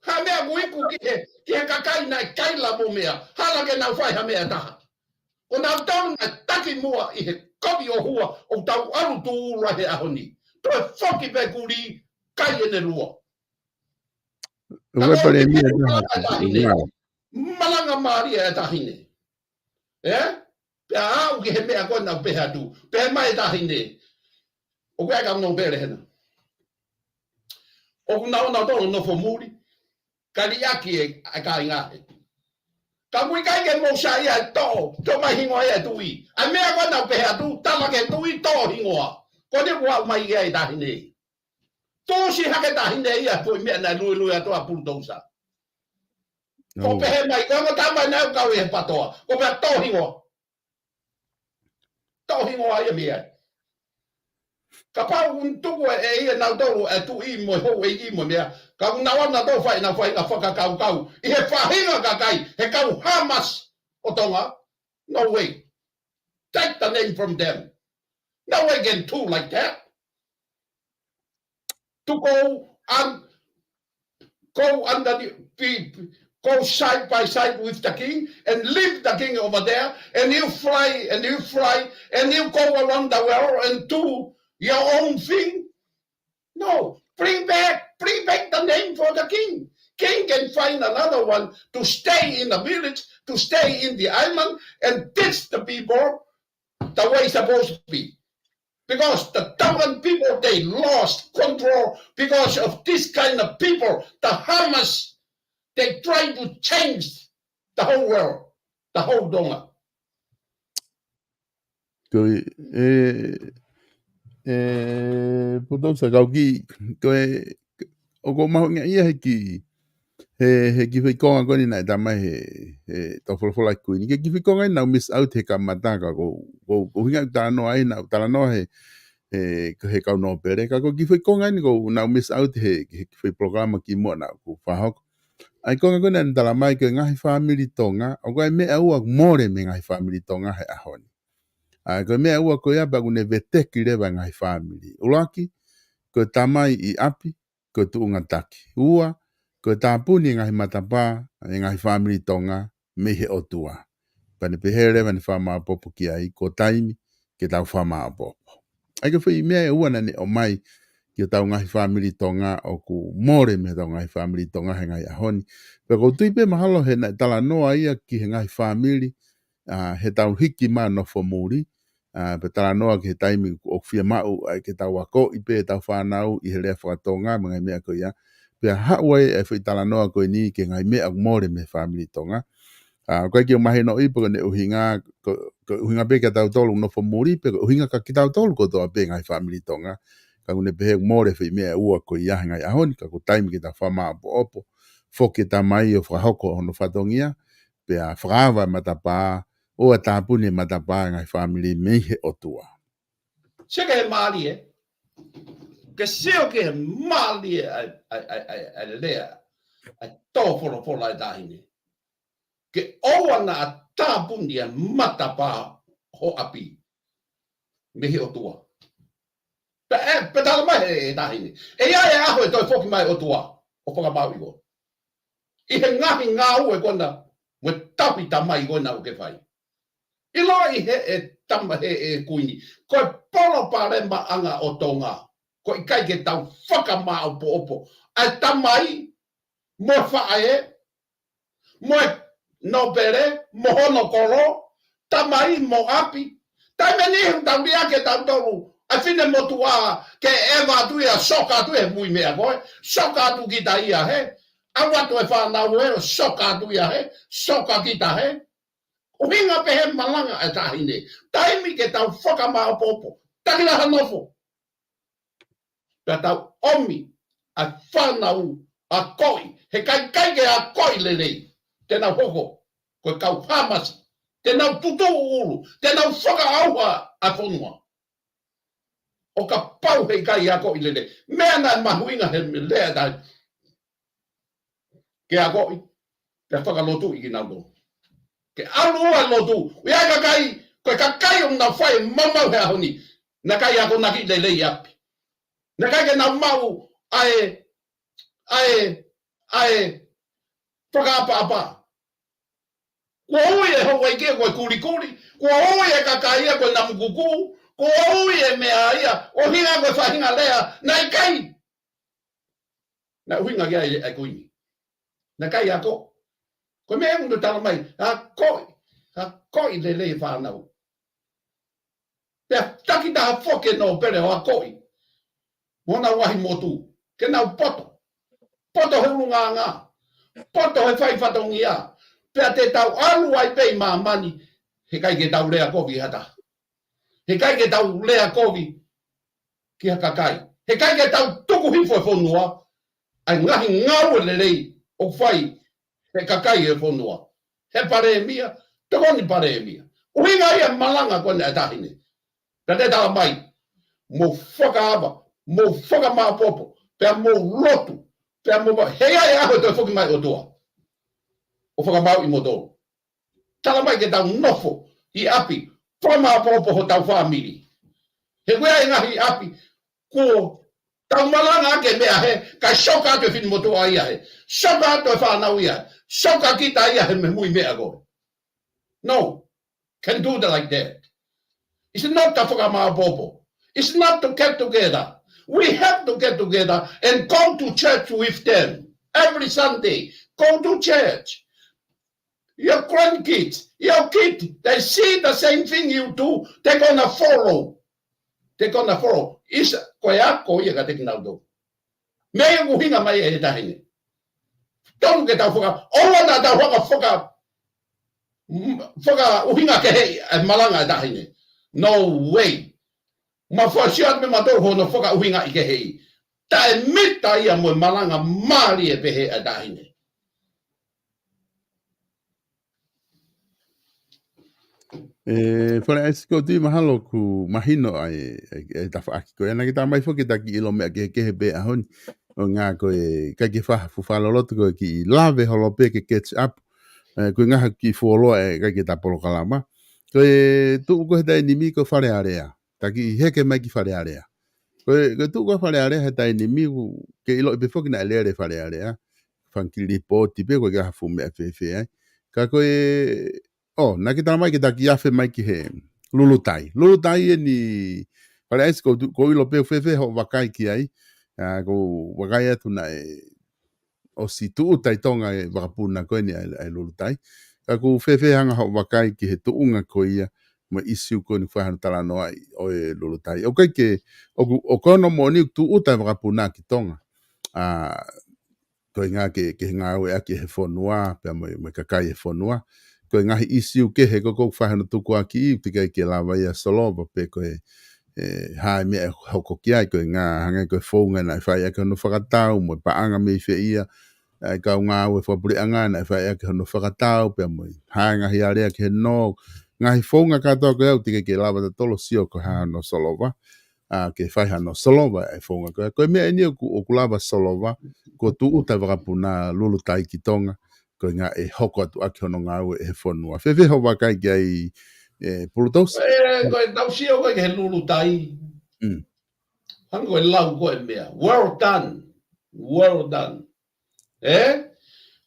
Ha meʻa ʻoku iku ki he, ki he kakai naʻe kaila mo meʻa, hala ke nau fai ha meʻa taha. Ko nautolu naʻe taki muʻa ʻi he kovi ʻo hua ʻo tau ʻalu tuʻula he ʻaho ni. Toe foki pē kulī, kai ʻene lua. Ue palēmia taha. Malanga mālie e taʻahine. Ē? Pea aʻu ki he meʻa ko ena pehē atu. Pehē mai e taʻahine. ʻOku ʻikai ke nau pele hena. ʻOku nau, nautolu nofo muli. Ka liʻaki e, e kāinga he. Ka ʻoku ʻikai ke mou saiʻia e toʻo, toʻo mai hingoa ia e tuʻi. ʻA e meʻa ko ena pehē atu, tala ke tuʻi toʻo hingoa. Ko ʻene kuo aʻu mai ia e taʻahine. Tuʻusi hake taʻahine ia, foʻi meʻa naʻe luelue atu ʻa Pulutousa. Ko pehē mai, ko e mo tama naʻe kau he patoa. Ko pea toʻo hingoa. Toʻo hingoa ia mei ai. Kapau ʻoku tuku ʻe ia nautolu e tuʻi mo e houʻeiki mo e meʻa. Ka ʻoku nau ʻalu nautolu fai ʻenau faʻahinga fakakaukau. ʻI he faʻahinga kakai, he kau Hamas ʻo Tonga. No way. Take the name from them. No way can do like that. To go and go under the, be, go side by side with the king and leave the king over there, and you fly and you fly and you go around the world and do your own thing. No, bring back, bring back the name for the king. King can find another one to stay in the village, to stay in the island, and teach the people the way it's supposed to be. Because the Tongan people, they lost control because of this kind of people, the Hamas. They try to change the whole world, the whole Tonga. Ko e, e, e, Pulutousa, kau kiʻi, ko e, ʻoku ou mahuʻingaʻia he kiʻi, he, he kiʻi foʻi konga ko eni naʻe tā mai he, he tau folofola ʻa e Kuini. Ko e kiʻi foʻi konga eni naʻa ku miss out he kamata ka ko, ko, ko e ʻuhinga ʻeku talanoa ai naʻa ku talanoa he, he, he kau nōpele. Ka ko e kiʻi foʻi konga eni ko naʻa ku miss out he, he kiʻi foʻi polokalama kimuʻa naʻa ku fakahoko. ʻA e konga ko ē naʻa ne tala mai ko e ngaahi fāmili Tonga, ʻoku ʻi ai e meʻa ʻe ua ʻoku mole mei he ngaahi fāmili Tonga he ʻaho ni. ʻA ia ko e meʻa ʻe ua ko ia pea ʻoku ne veteki leva e ngaahi fāmili. ʻUluaki, ko e tamai ʻi ʻapi, ko e tuʻunga taki. Ua, ko e tāpuni e ngaahi matapā ʻa e ngaahi fāmili Tonga mei he ʻOtua. Pea ne pehē leva ʻene fakamāʻopoʻopo ki ai, ko e taimi ke tau fakamāʻopoʻopo. ʻA ia ko e foʻi meʻa ʻe ua naʻa ne ʻomai ki hotau ngaahi fāmili Tonga ʻoku mole mei hotau ngaahi fāmili Tonga he ngaahi ʻaho ni. Pea ʻoku ou tui pē mahalo he naʻe talanoa ia ki he ngaahi fāmili, ʻa, he tau hiki mai ʻo nofo muli, ʻa, pea talanoa ki he taimi ʻoku fiemaʻu ai ke tau akoʻi pē ʻetau fānau ʻi he lea faka-Tonga mo e ngaahi meʻa ko ia. Pea haʻu ai e foʻi talanoa ko eni ki he ngaahi meʻa ʻoku mole mei he fāmili Tonga. ʻA, ʻoku ʻikai ke u mahinoʻi pe ko e ʻuhinga, ko, ko e ʻuhinga pē kia tautolu ʻoku nofo muli pe ko e ʻuhinga kia kitautolu kotoa pē ngaahi fāmili Tonga. Ka ʻoku ne pehē ʻoku mole e foʻi meʻa ʻe ua ko ia he ngaahi ʻaho ni, ka ko e taimi ke tau fakamāʻopoʻopo, foki e tamai ʻo fakahoko hono fatongia, pea fakaava e matapā, ʻo tāpuni e matapā e ngaahi fāmili mei he ʻOtua. Sio ki he mālie, ke sio ki he mālie ʻa e, ʻa e, ʻa e, ʻa e, ʻa e lea, ʻa e tō folofola e taʻahine. Ke ʻoua naʻa tāpuni e matapā ho ʻapi mei he ʻOtua. Pea ʻe, pea tala mai he, he taʻahine, ʻe ʻi ai e ʻaho ʻe toe foki mai e ʻOtua ʻo fakamaauʻi koe ʻi he ngaahi ngāue ko ena mo e tauhi tamai ko ena ʻoku ke fai. ʻIloʻi he ʻe tama he ʻe Kuini, ko e palopalemaʻanga ʻo Tonga, ko e ʻikai ke tau fakamāʻopoʻopo ʻa e tamai mo e faʻē, mo e nōpele, mo hono kolo, tamai mo ʻapi. Taimi ʻe niʻihi ʻoku tau liʻaki ʻe tautolu ʻa e finemotuʻa ke ʻeva atu ia, soka atu he mui meʻa ko ē, soka atu kita ia he, ʻalu atu e fānau he, soka atu ia he, soka kita he. ʻUhinga pē he malanga e taʻahine. Taimi ke tau fakamāʻopoʻopo, taki lahi ha nofo. Pea tau ʻomi ʻa e fānau akoʻi, he ʻikai ke akoʻi lelei, te nau hoko ko e kau Hamas, te nau tutuʻu ʻulu, te nau fakaʻauha ʻa e fonua. ʻO kapau he ʻikai akoʻi lelei, meʻa naʻe mahuʻinga he lea tai. Ke akoʻi, ke fakalotuʻi kinautolu. Ke ʻalu ʻo lotu. ʻI ai e kakai, ko e kakai ʻoku nau fai e maumau he ʻaho ni. Naʻe ʻikai akonaki lelei ʻi ʻapi. Naʻe ʻikai ke nau maʻu ʻa e, ʻa e, ʻa e fakaʻapaʻapa. Kuo ui e houʻeiki ko e kulikuli. Kuo ui e kakai ia ko e namukukū. Kuo ui e meʻa ia. ʻUhinga ko e faʻahinga lea. Naʻe ʻikai. Naʻe ʻuhinga ki ai e kuini. Naʻe ʻikai ako. Ko e meʻa ʻoku tala mai. Akoʻi. Akoʻi lelei e fānau. Pea takitaha foki e nōpele ʻo akoʻi. Mo honau ngaahi motu. Ke nau poto. Poto he ʻulungaanga. Poto he fai fatongia. Pea te tau ʻalu ai pē ʻi māmani. He ʻikai ke tau lea kovi ha taha. He ʻikai ke tau lea kovi ki ha kakai. He ʻikai ke tau tuku hifo e fonua. ʻA e ngaahi ngāue lelei ʻoku fai he kakai e fonua. He palēmia, tokoni palēmia. ʻUhinga ia e malanga ko ena ʻa e taʻahine. Pea te tala mai, mou fakaava, mou fakamāʻopoʻopo, pea mou lotu, pea mou ma-, he ʻe ʻi ai e ʻaho ʻe toe foki mai e ʻOtua. ʻO fakamaauʻi kimoutolu. Tala mai ke tau nofo ʻi ʻapi, fakamāʻopoʻopo hotau fāmili. He ko e ʻi ai e ngaahi ʻapi, kuo tau malanga ʻaki e meʻa he, kae soka atu e finemotuʻa ia he. Soka atu e fānau ia he. Soka kita ia he mei he meʻa ko ē. No, can do that like that. It's not a fakamāʻopoʻopo. It's not to get together. We have to get together and go to church with them every Sunday. Go to church. Your grandkids, your kid, they see the same thing you do, they're gonna follow. They're gonna follow. Is ko e ako ia kiate kinautolu. Meʻa ia ʻoku ʻuhinga mai e taʻahine. Tonu ke tau faka, ʻoua naʻa tau faka, faka, fakaʻuhinga keheʻi e malanga e taʻahine. No way. Mou fakaʻosi atu mei mautolu hono fakaʻuhingaʻi keheʻi. Taʻemita ia mo e malanga mālie pehē ʻa e taʻahine. ʻE, Fale ʻAisi, ʻoku ou tui mahalo ʻoku mahino ʻa e, ʻa e, ʻa e tafaʻaki ko ē. Naʻa ke tala mai foki ke taki ʻilo meʻa kehekehe pē he ʻaho ni. ʻUhinga ko e, ʻikai ke faʻa fuʻu fakaloloto ko e kiʻi lave holo pē ke catch up. ʻE, ko e ngaahi kiʻi fuoloa ʻe ʻikai ke ta polokalama. Ko e tuʻu ko ē he taimi ni ko Fale Alea. Ta kiʻi heke mai ki Fale Alea. Ko e, ko e tuʻu ko ē Fale Alea he taimi ni ʻoku ke ʻiloʻi pē foki naʻe lele Fale Alea. Fanga kiʻi lipooti pē ko e ʻikai ha fuʻu meʻa fēfē ai. Ka ko e, ʻo, naʻa ke tala mai ke ta kiʻi afe mai ki he Lulutai. Lulutai eni, Fale ʻAisi, ʻoku ou tu-, ʻoku ou ʻilo pē ʻoku fēfē hoʻo vakai ki ai. ʻA, ʻoku ou vakai atu naʻe ʻosi tūʻuta ʻi Tonga e vakapuna ko eni ʻa e, ʻa e Lulutai. Ka ʻoku fēfē hanga hoʻo vakai ki he tuʻunga ko ia mo e ʻīsiu ko eni ʻoku fai hano talanoaʻi ʻo e Lulutai. ʻOku ʻikai ke, ʻoku, ʻoku ʻikai ke moʻoni ʻoku tūʻuta e vakapuna ki Tonga. ʻA, ko e ʻuhinga ke, ke ngāueʻaki ʻe he fonua, pea mo e, mo e kakai ʻo e fonua. Ko e ngaahi ʻīsiu kehe ko ē ʻoku fai hano tukuakiʻi, ʻoku teʻeki ai ke lava ia ʻo solova pe ko e, ʻe, hā e meʻa ʻe hoko ki ai, ko e ʻuhinga hangē ko e founga naʻe fai ʻaki hono fakatau, mo e paʻanga mei fē ia, ʻa e kau ngāue fakapuleʻanga naʻe fai ʻaki hono fakatau, pea mo e hā e ngaahi alea ki he nō, ngaahi founga kātoa ko ia ʻoku teʻeki ai ke lava tautolu ʻo sio ko e hā hono solova, ʻa, ke fai hano solova e founga ko ia. Ko e meʻa eni ʻoku, ʻoku lava solova, kuo tūʻuta e vakapuna Lulutai ki Tonga, ko e ʻuhinga ʻe hoko atu ʻaki hono ngāue ʻe he fonua. Fēfē hoʻo vakai ki ai, ʻe, Pulutousi? ʻE, ko e tau sio ko ē ki he Lulutai. Mm. Hangē ko e lau ko ē meʻa. Well done. Well done. ʻE?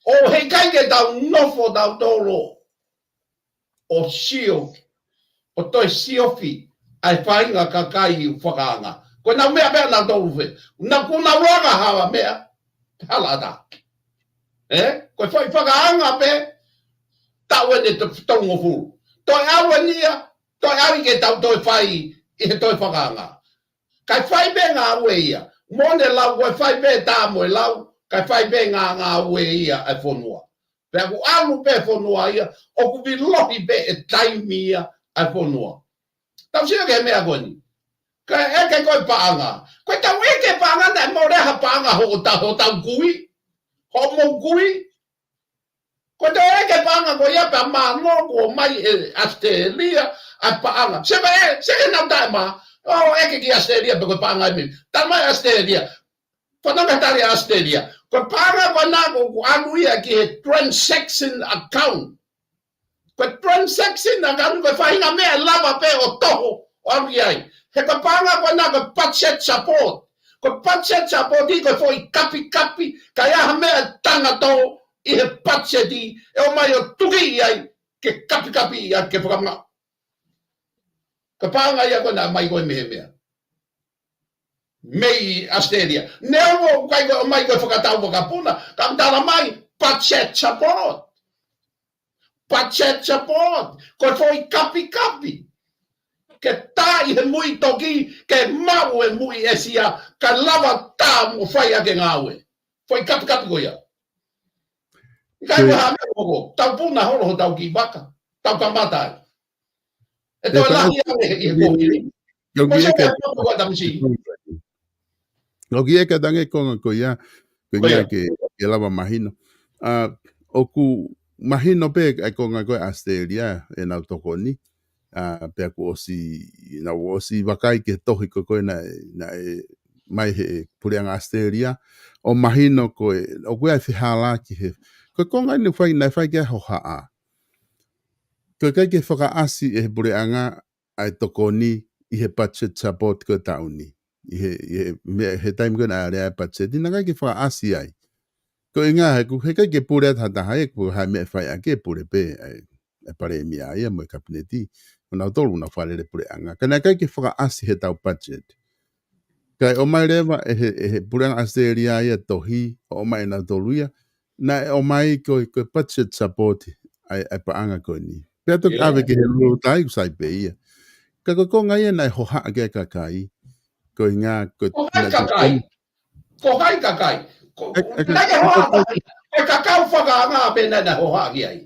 ʻO he ʻikai ke tau nofo tautolu ʻo sio, ʻo toe siofi ʻa e faʻahinga kakai ʻoku fakaanga. Ko ʻenau meʻa pē ʻanautolu fē. Naʻa ku nau langa hala meʻa, hala ʻatā. ʻE? Ko e fai fakaanga pē, taʻu eni ʻe tolungofulu. Toe ʻalu eni ia, toe ʻai ke tau toe fai ʻi he toe fakaanga. Kae fai pē ngāue ia. Mo ʻene lau, ko e fai pē tā mo e lau, kae fai pē ngā ngāue ia ʻa e fonua. Pea ʻoku ʻalu pē fonua ia, ʻoku vilohi pē e taimi ia ʻa e fonua. Tau sio ki he meʻa ko eni. Kae ʻeke ko e paʻanga. Ko e tau ʻeke paʻanga naʻe mole ha paʻanga hoʻo ta-, hoʻo tau kui. Hoʻomou kui. Ko e tau ʻeke paʻanga ko ia pea mālō kuo ʻomai ʻe ʻAositelēlia ʻa e paʻanga. Sio pē, sio ki heʻenau taʻemā. ʻO ʻeke ki ʻAositelēlia pe ko e paʻanga ʻe meimei. Tala mai ʻAositelēlia. Fanongo ki he tali ʻa ʻAositelēlia. Ko e paʻanga ko ena ʻoku ʻalu ia ki he transaction account. Ko e transaction ʻa e kau, ko e faʻahinga meʻa ʻe lava pē ʻo toho ʻo ʻalu ki ai. He ko e paʻanga ko ena ko e budget support. Ko e budget support ʻi ko e foʻi kapikapi, ka ʻi ai ha meʻa ʻe tangatō ʻi he budget ʻi, ʻe ʻomai ʻo tuki ai, ke kapikapi ai ke fakamaʻu. Ko e paʻanga ia ko ena ʻomai ko ē mei he meʻa, mei ʻAositelēlia. Neongo ʻoku ʻikai ko e ʻomai ko e fakatau vakapuna, ka ʻoku tala mai budget support. Budget support. Ko e foʻi kapikapi ke tā ʻi he muʻi toki, ke maʻu e muʻi ʻĒsia, ka lava tā mo fai ʻaki e ngāue. Foʻi kapikapi ko ia. ʻIkai ko ha meʻa ko, tau puna holo hotau kiʻi vaka, tau kamata ai. ʻE toe lahi ange ʻi he kohi. Ko se ʻa ko ʻa tamisi. ʻOku ʻi ai e katange konga ko ia, ko ia ke, ke lava mahino. ʻA, ʻoku mahino pē ʻa e konga ko ē ʻAositelēlia, ʻenau tokoni. ʻA, pea kuo ʻosi, naʻa ku ʻosi vakai ki he tohi ko ē naʻe, naʻe mai he puleʻanga ʻAositelēlia. ʻO mahino ko ē, ʻoku ʻi ai e fehālaaki he. Ko e konga eni fai, naʻe fai ki ai e hohaʻa. Ko e ʻikai ke fakaʻasi ʻe he puleʻanga ʻa e tokoni ʻi he budget support ko e taʻu ni. ʻI he, ʻi he, meʻa, he taimi ko ē naʻe alea e budget, naʻe ʻikai ke fakaʻasi ai. Ko e ʻuhinga he ʻoku, he ʻikai ke pule atu ha taha ia, ko ha meʻa ʻe fai ʻaki ʻe pule pē ʻa e, ʻa e palēmia ia mo e kapineti. Ko nautolu naʻa nau fakalele puleʻanga. Ka naʻe ʻikai ke fakaʻasi he taʻu budget. Kae ʻomai leva ʻe he, ʻe he puleʻanga ʻAositelēlia ia tohi, ʻo ʻomai ʻe nautolu ia, naʻe ʻomai ko e, ko e budget support ʻa e, ʻa e paʻanga ko eni. Pea toki ʻave ki he lulutai ʻoku sai pē ia. Ka ko e konga ia naʻe hohaʻa ki ai e kakai. Ko e ʻuhinga, ko e, ko hai e kakai? Ko hai e kakai? Ko, ʻe, ʻe, naʻe hohaʻa ki ai. Ko e kakai fakaanga pē naʻe, naʻe hohaʻa ki ai.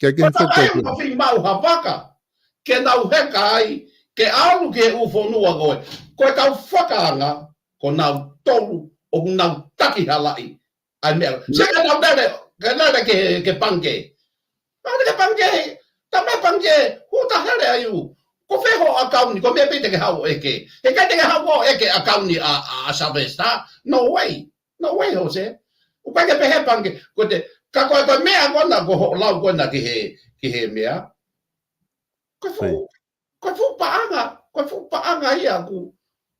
Ke, ke, ko e kakai ʻoku fiemaʻu ha vaka ke nau heka ai, ke ʻalu ki he ʻū fonua ko ē. Ko e kau fakaanga, ko nautolu ʻoku nau taki halaʻi ʻa e meʻa. Sio ka nau lele, ka lele ki he, ki he pangikē. Ka lele ki he pangikē, tā mai pangikē, hū ta hele ai ʻū. Ko fē hoʻo ʻakauni, ko e meʻa pē te ke haʻu ʻo ʻeke. He ʻikai te ke haʻu ʻo ʻeke ʻakauni ʻa, ʻa, ʻa Sylvester. No way. No way, Jose. ʻOku ʻikai ke pehē pangikē. Ko te, ka ko e, ko e meʻa ko ena ko hoʻo lau ko ena ki he, ki he meʻa. Ko e fuʻu, ko e fuʻu paʻanga, ko e fuʻu paʻanga ia ʻoku,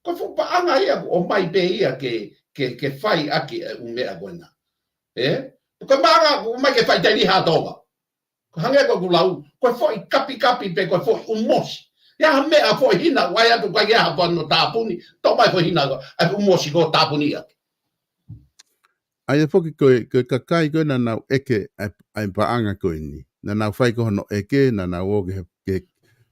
ko e fuʻu paʻanga ia ʻoku ʻomai pē ia ke, ke, ke fai ʻaki e ʻū meʻa ko ena. Ē? Ko e paʻanga ʻoku ʻomai ke fai teli ha Tonga. Ko e hangē ko ʻeku lau, ko e foʻi kapikapi pe ko e foʻi ʻū mosi. ʻI ai ha meʻa foʻi hina, ʻoku ʻai atu ʻikai ke ʻi ai ha fano tāpuni, toʻo mai foʻi hina, ʻa e ʻū mosi ko e tāpuni ʻaki. ʻA ia foki ko e, ko e kakai ko ē naʻa nau ʻeke ʻa e, ʻa e paʻanga ko eni. Naʻa nau fai ko hono ʻeke, naʻa nau ō ki he, ki he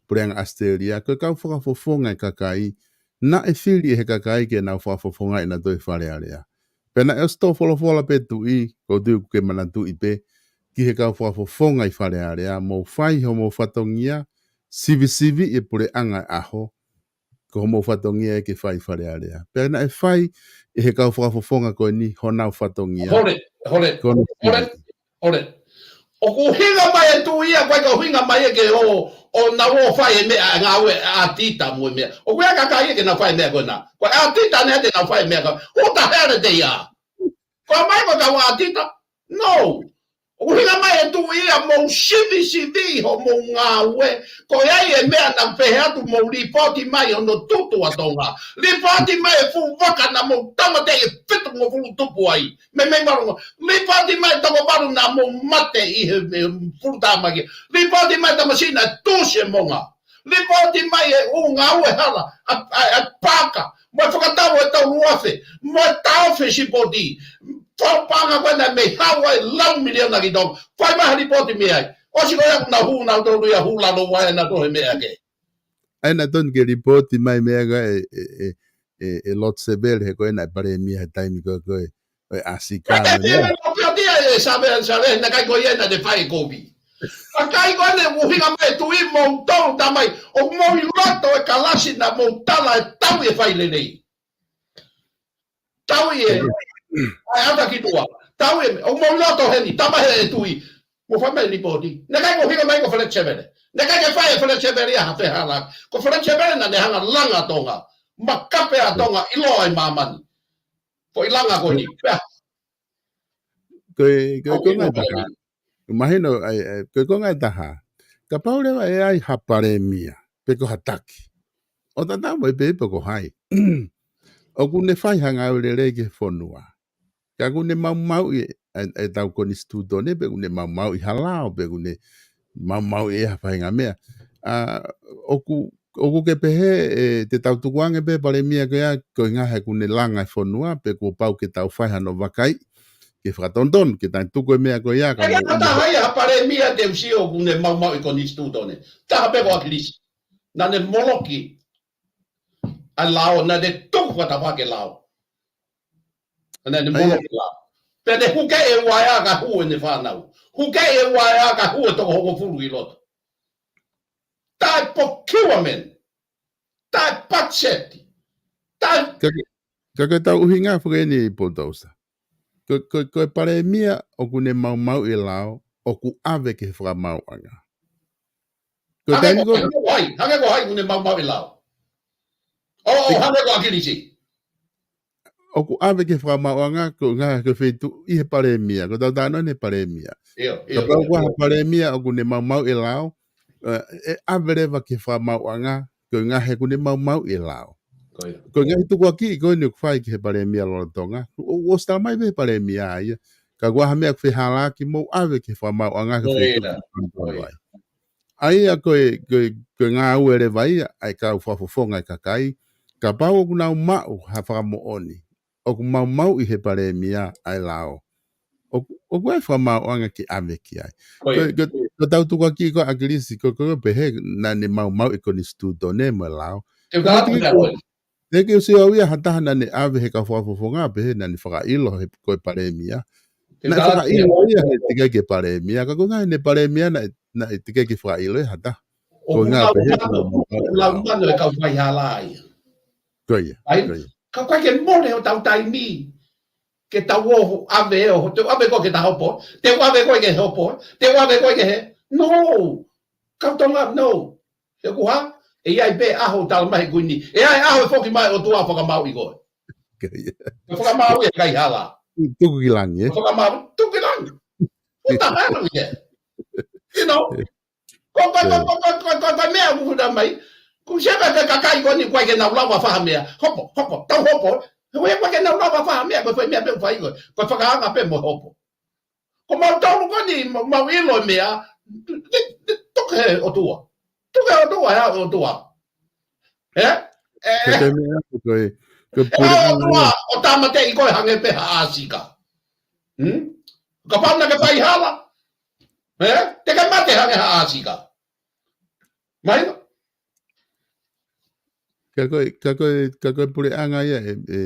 puleʻanga ʻAositelēlia, ko e kau fakafofonga e kakai, naʻe fili ʻe he kakai ke nau fakafofongaʻi ʻenautolu e Fale Alea. Pea naʻe ʻosi tō folofola pē Tuʻi, ʻoku ou tui ʻoku ke manatuʻi pē, ki he kau fakafofonga ʻi Fale Alea, mou fai hoʻomou fatongia, sivisiviʻi e puleʻanga ʻaho, ko hoʻomou fatongia ē ke fai Fale Alea. Pea naʻe fai ʻe he kau fakafofonga ko eni honau fatongia. Hole, hole, ko hono hole, sivisiviʻi. Hole. ʻOku ʻuhinga mai e Tuʻi ia, ʻoku ʻikai ke ʻuhinga mai ia ke ō, ʻo nau ō fai e meʻa, ngāue ʻa ʻAtita mo e meʻa. ʻOku ʻi ai e kakai ia ke nau fai e meʻa ko ena. Ko ʻAtita naʻe te nau fai e meʻa ko ē. Who the hell are they? Ko e ʻomai ko e kau ʻAtita? No. ʻOku ʻuhinga mai e Tuʻi ia mou sivisiviʻi hoʻomou ngāue. Ko e ʻai e meʻa naʻa ku pehē atu mou lipooti mai hono tutu ʻa Tonga. Lipooti mai e fuʻu vaka naʻa mou tāmateʻi ʻe fitungofulu tupu ai. Meimei Mālunga. Lipooti mai e toko valu naʻa mou mate ʻi he, he fulu tāmaki. Lipooti mai e tamasiʻi naʻe tusi e monga. Lipooti mai e ʻū ngāue hala, ʻa, ʻa, ʻa e paaka, mo e fakatau e tolu afe, mo e taofi e sipoti. Fakapaʻanga ko ena mei haua e lau miliona ki Tonga. Fai mai ha lipooti mei ai. ʻOsi ko ia kuo nau hū nautolu ia hū lalo ai nautolu he meʻa kehe. ʻA ia naʻa tonu ke lipooti mai meʻa ko ē ʻe, ʻe, ʻe, ʻe Lord Sevele he ko ena ʻe palēmia he taimi ko ē ko ē ʻo e ʻAsika. Ko e taimi ʻe Lord Sevele ʻe Sevele, Sevele, naʻe ʻikai ko ia naʻa ne fai e kovi. Kakai ko ena ʻoku ʻuhinga mai e Tuʻi mou tau tā mai, ʻoku mou ʻi loto e kalasi naʻa mou tala e tau e fai lelei. Tau ē, ʻa e ata ki tua. Tau ē, ʻoku mou ʻi loto heni, tā mai he Tuʻi. Mou fai mai lipooti. Naʻe ʻikai ke ʻuhinga mai ko Fred Sevele. Naʻe ʻikai ke fai ʻe Fred Sevele ia ha fehālaaki. Ko Fred Sevele naʻa ne hanga langa Tonga. Makape ʻa Tonga, ʻiloa ʻe māmani. Ko e langa ko eni. Pea. Ko e, ko e, ko e konga ʻe taha. Mahino, ʻa e, ʻa e, ko e konga ʻe taha. Kapau leva ʻe ʻi ai ha palēmia, pe ko ha taki, ʻo tatau ai pē pe ko hai, ʻoku ne fai ha ngāue lelei ki he fonua, ka ʻoku ne maumauʻi ʻe, ʻe, ʻetau konisitūtone, pe ʻoku ne maumauʻi ha lao, pe ʻoku ne maumauʻi ʻe ha faʻahinga meʻa. ʻA, ʻoku, ʻoku ke pehē, ʻe, te tau tukuange pē palēmia ko ia, koeʻuhinga he ʻoku ne langa e fonua, pe kuo pau ke tau fai hano vakai, ke fakatonutonu, ke tau tuku e meʻa ko ia, ka ʻIkai mou ke ʻi ai ha palēmia te u sio ʻoku ne maumauʻi konisitūtone. Taha pē ko ʻAkilisi. Naʻa ne moloki ʻa e lao, naʻa ne tuku fakataha ki he lao. Naʻa ne moloki e lao. Pea ne huke e uaea ka hū ʻene fānau. Huke e uaea ka hū e toko hongofulu ʻi loto. Taʻe procurement. Taʻe budget. Taʻe Ka ke, ka ke tau ʻuhinga foki eni Potousa. Ko, ko, ko e palēmia ʻoku ne maumauʻi e lao, ʻoku ʻave ki he fakamaauʻanga. Ko e Hangē taimi ko ko, hangē ko hai, hangē ko hai ʻoku ne maumauʻi e lao. ʻO, ʻo, hangē ko ʻAkilisi. ʻOku ʻave ki he fakamaauʻanga, koeʻuhinga he feituʻu ʻi he palēmia, ko ʻetau talanoa ʻi he palēmia. ʻIo, ʻio, Kapau ʻio, ko ha ʻio. palēmia ʻoku ne maumauʻi e lao, ʻe, ʻe ʻave leva ki he fakamaauʻanga, koeʻuhinga he ʻoku ne maumauʻi e lao. Ko ia. Ko e ngaahi tukuakiʻi ko eni ʻoku fai ki he palēmia lolotonga. ʻO, ʻosi talamai pē he palēmia ia. Ka ko ha meʻa ʻoku fehālaaki mou ʻave ki he fakamaauʻanga ke Ko feituʻu ia. ke fakatonutonu Ko ia. ai. ʻA ia ko e, ko e, ko e ngāue leva ia, ʻa e kau fakafofonga e kakai. Kapau ʻoku nau maʻu ha fakamoʻoni ʻoku maumauʻi he palēmia ʻa e lao, ʻoku, ʻoku ʻi ai e fakamaauʻanga ke ʻave ki ai. Ko ia. Ko, ko, ko ʻetau tukuakiʻi ko ē ʻAkilisi, ko, ko, ko pehē naʻa ne maumauʻi e konisitūtone mo e lao. Te u Ka tala atu teʻeki ke, pē ko ē. teʻeki ke u sio au ia ha taha naʻa ne ʻave he kau fakafofonga, pehē naʻa ne fakaʻilo he ko e palēmia. Te u Naʻe tala atu pē fakaʻilo ʻe au. ia he teʻeki ke palēmia, ka koeʻuhinga he palēmia naʻe, naʻe teʻeki ke fakaʻilo ia ha taha. ʻOku Koeʻuhinga lau pehē mano, ʻoku lau mano e kau faihala ia. Ko ia, Ai, ko ia. ka ʻoku ʻikai ke mole hotau taimi ke tau ō ʻave ʻo, te u ʻave koe ke ta hopo, te u ʻave koe ke hopo, te u ʻave koe ke he. No. Kau Tonga, no. He ʻoku hā, ʻe ʻi ai pē ʻaho talamai he kuini. ʻE ʻi ai ʻaho ʻe foki mai ʻOtua ʻo fakamaauʻi koe. Ko ia. ʻO fakamaauʻi e kaihala. Tuku ki langi, ē? ʻO fakamaauʻi, tuku ki langi. What the hell is that? You know? Ko, ko, ko, Ko ia. ko, ko, ko, ko, ko e meʻa ʻoku futa mai. Ko e sēpē ka, ka, kakai ko eni ʻoku ʻikai ke nau lava fai ha meʻa. Hopo, hopo, tau hopo. He ʻoku ʻikai ke nau lava fai ha meʻa, ko e fai meʻa pē ʻoku fai ko ē. Ko e fakaanga pē mo e hopo. Ko mautolu ko eni, mau, mau ʻilo e meʻa, tuku he ʻOtua. Tuku he ʻOtua, ʻe ʻOtua. Ē? Ē? Ko e meʻa ko ē, ko e Ē, puleʻanga ʻOtua, ia. ʻo tāmateʻi koe hangē pē ha ʻāsika. Hmm? Kapau naʻa ke faihala. Ē? Te ke mate hangē ha ʻāsika. Mahino? Ka ko e, ka ko e, ka ko e puleʻanga ia ʻe, ʻe,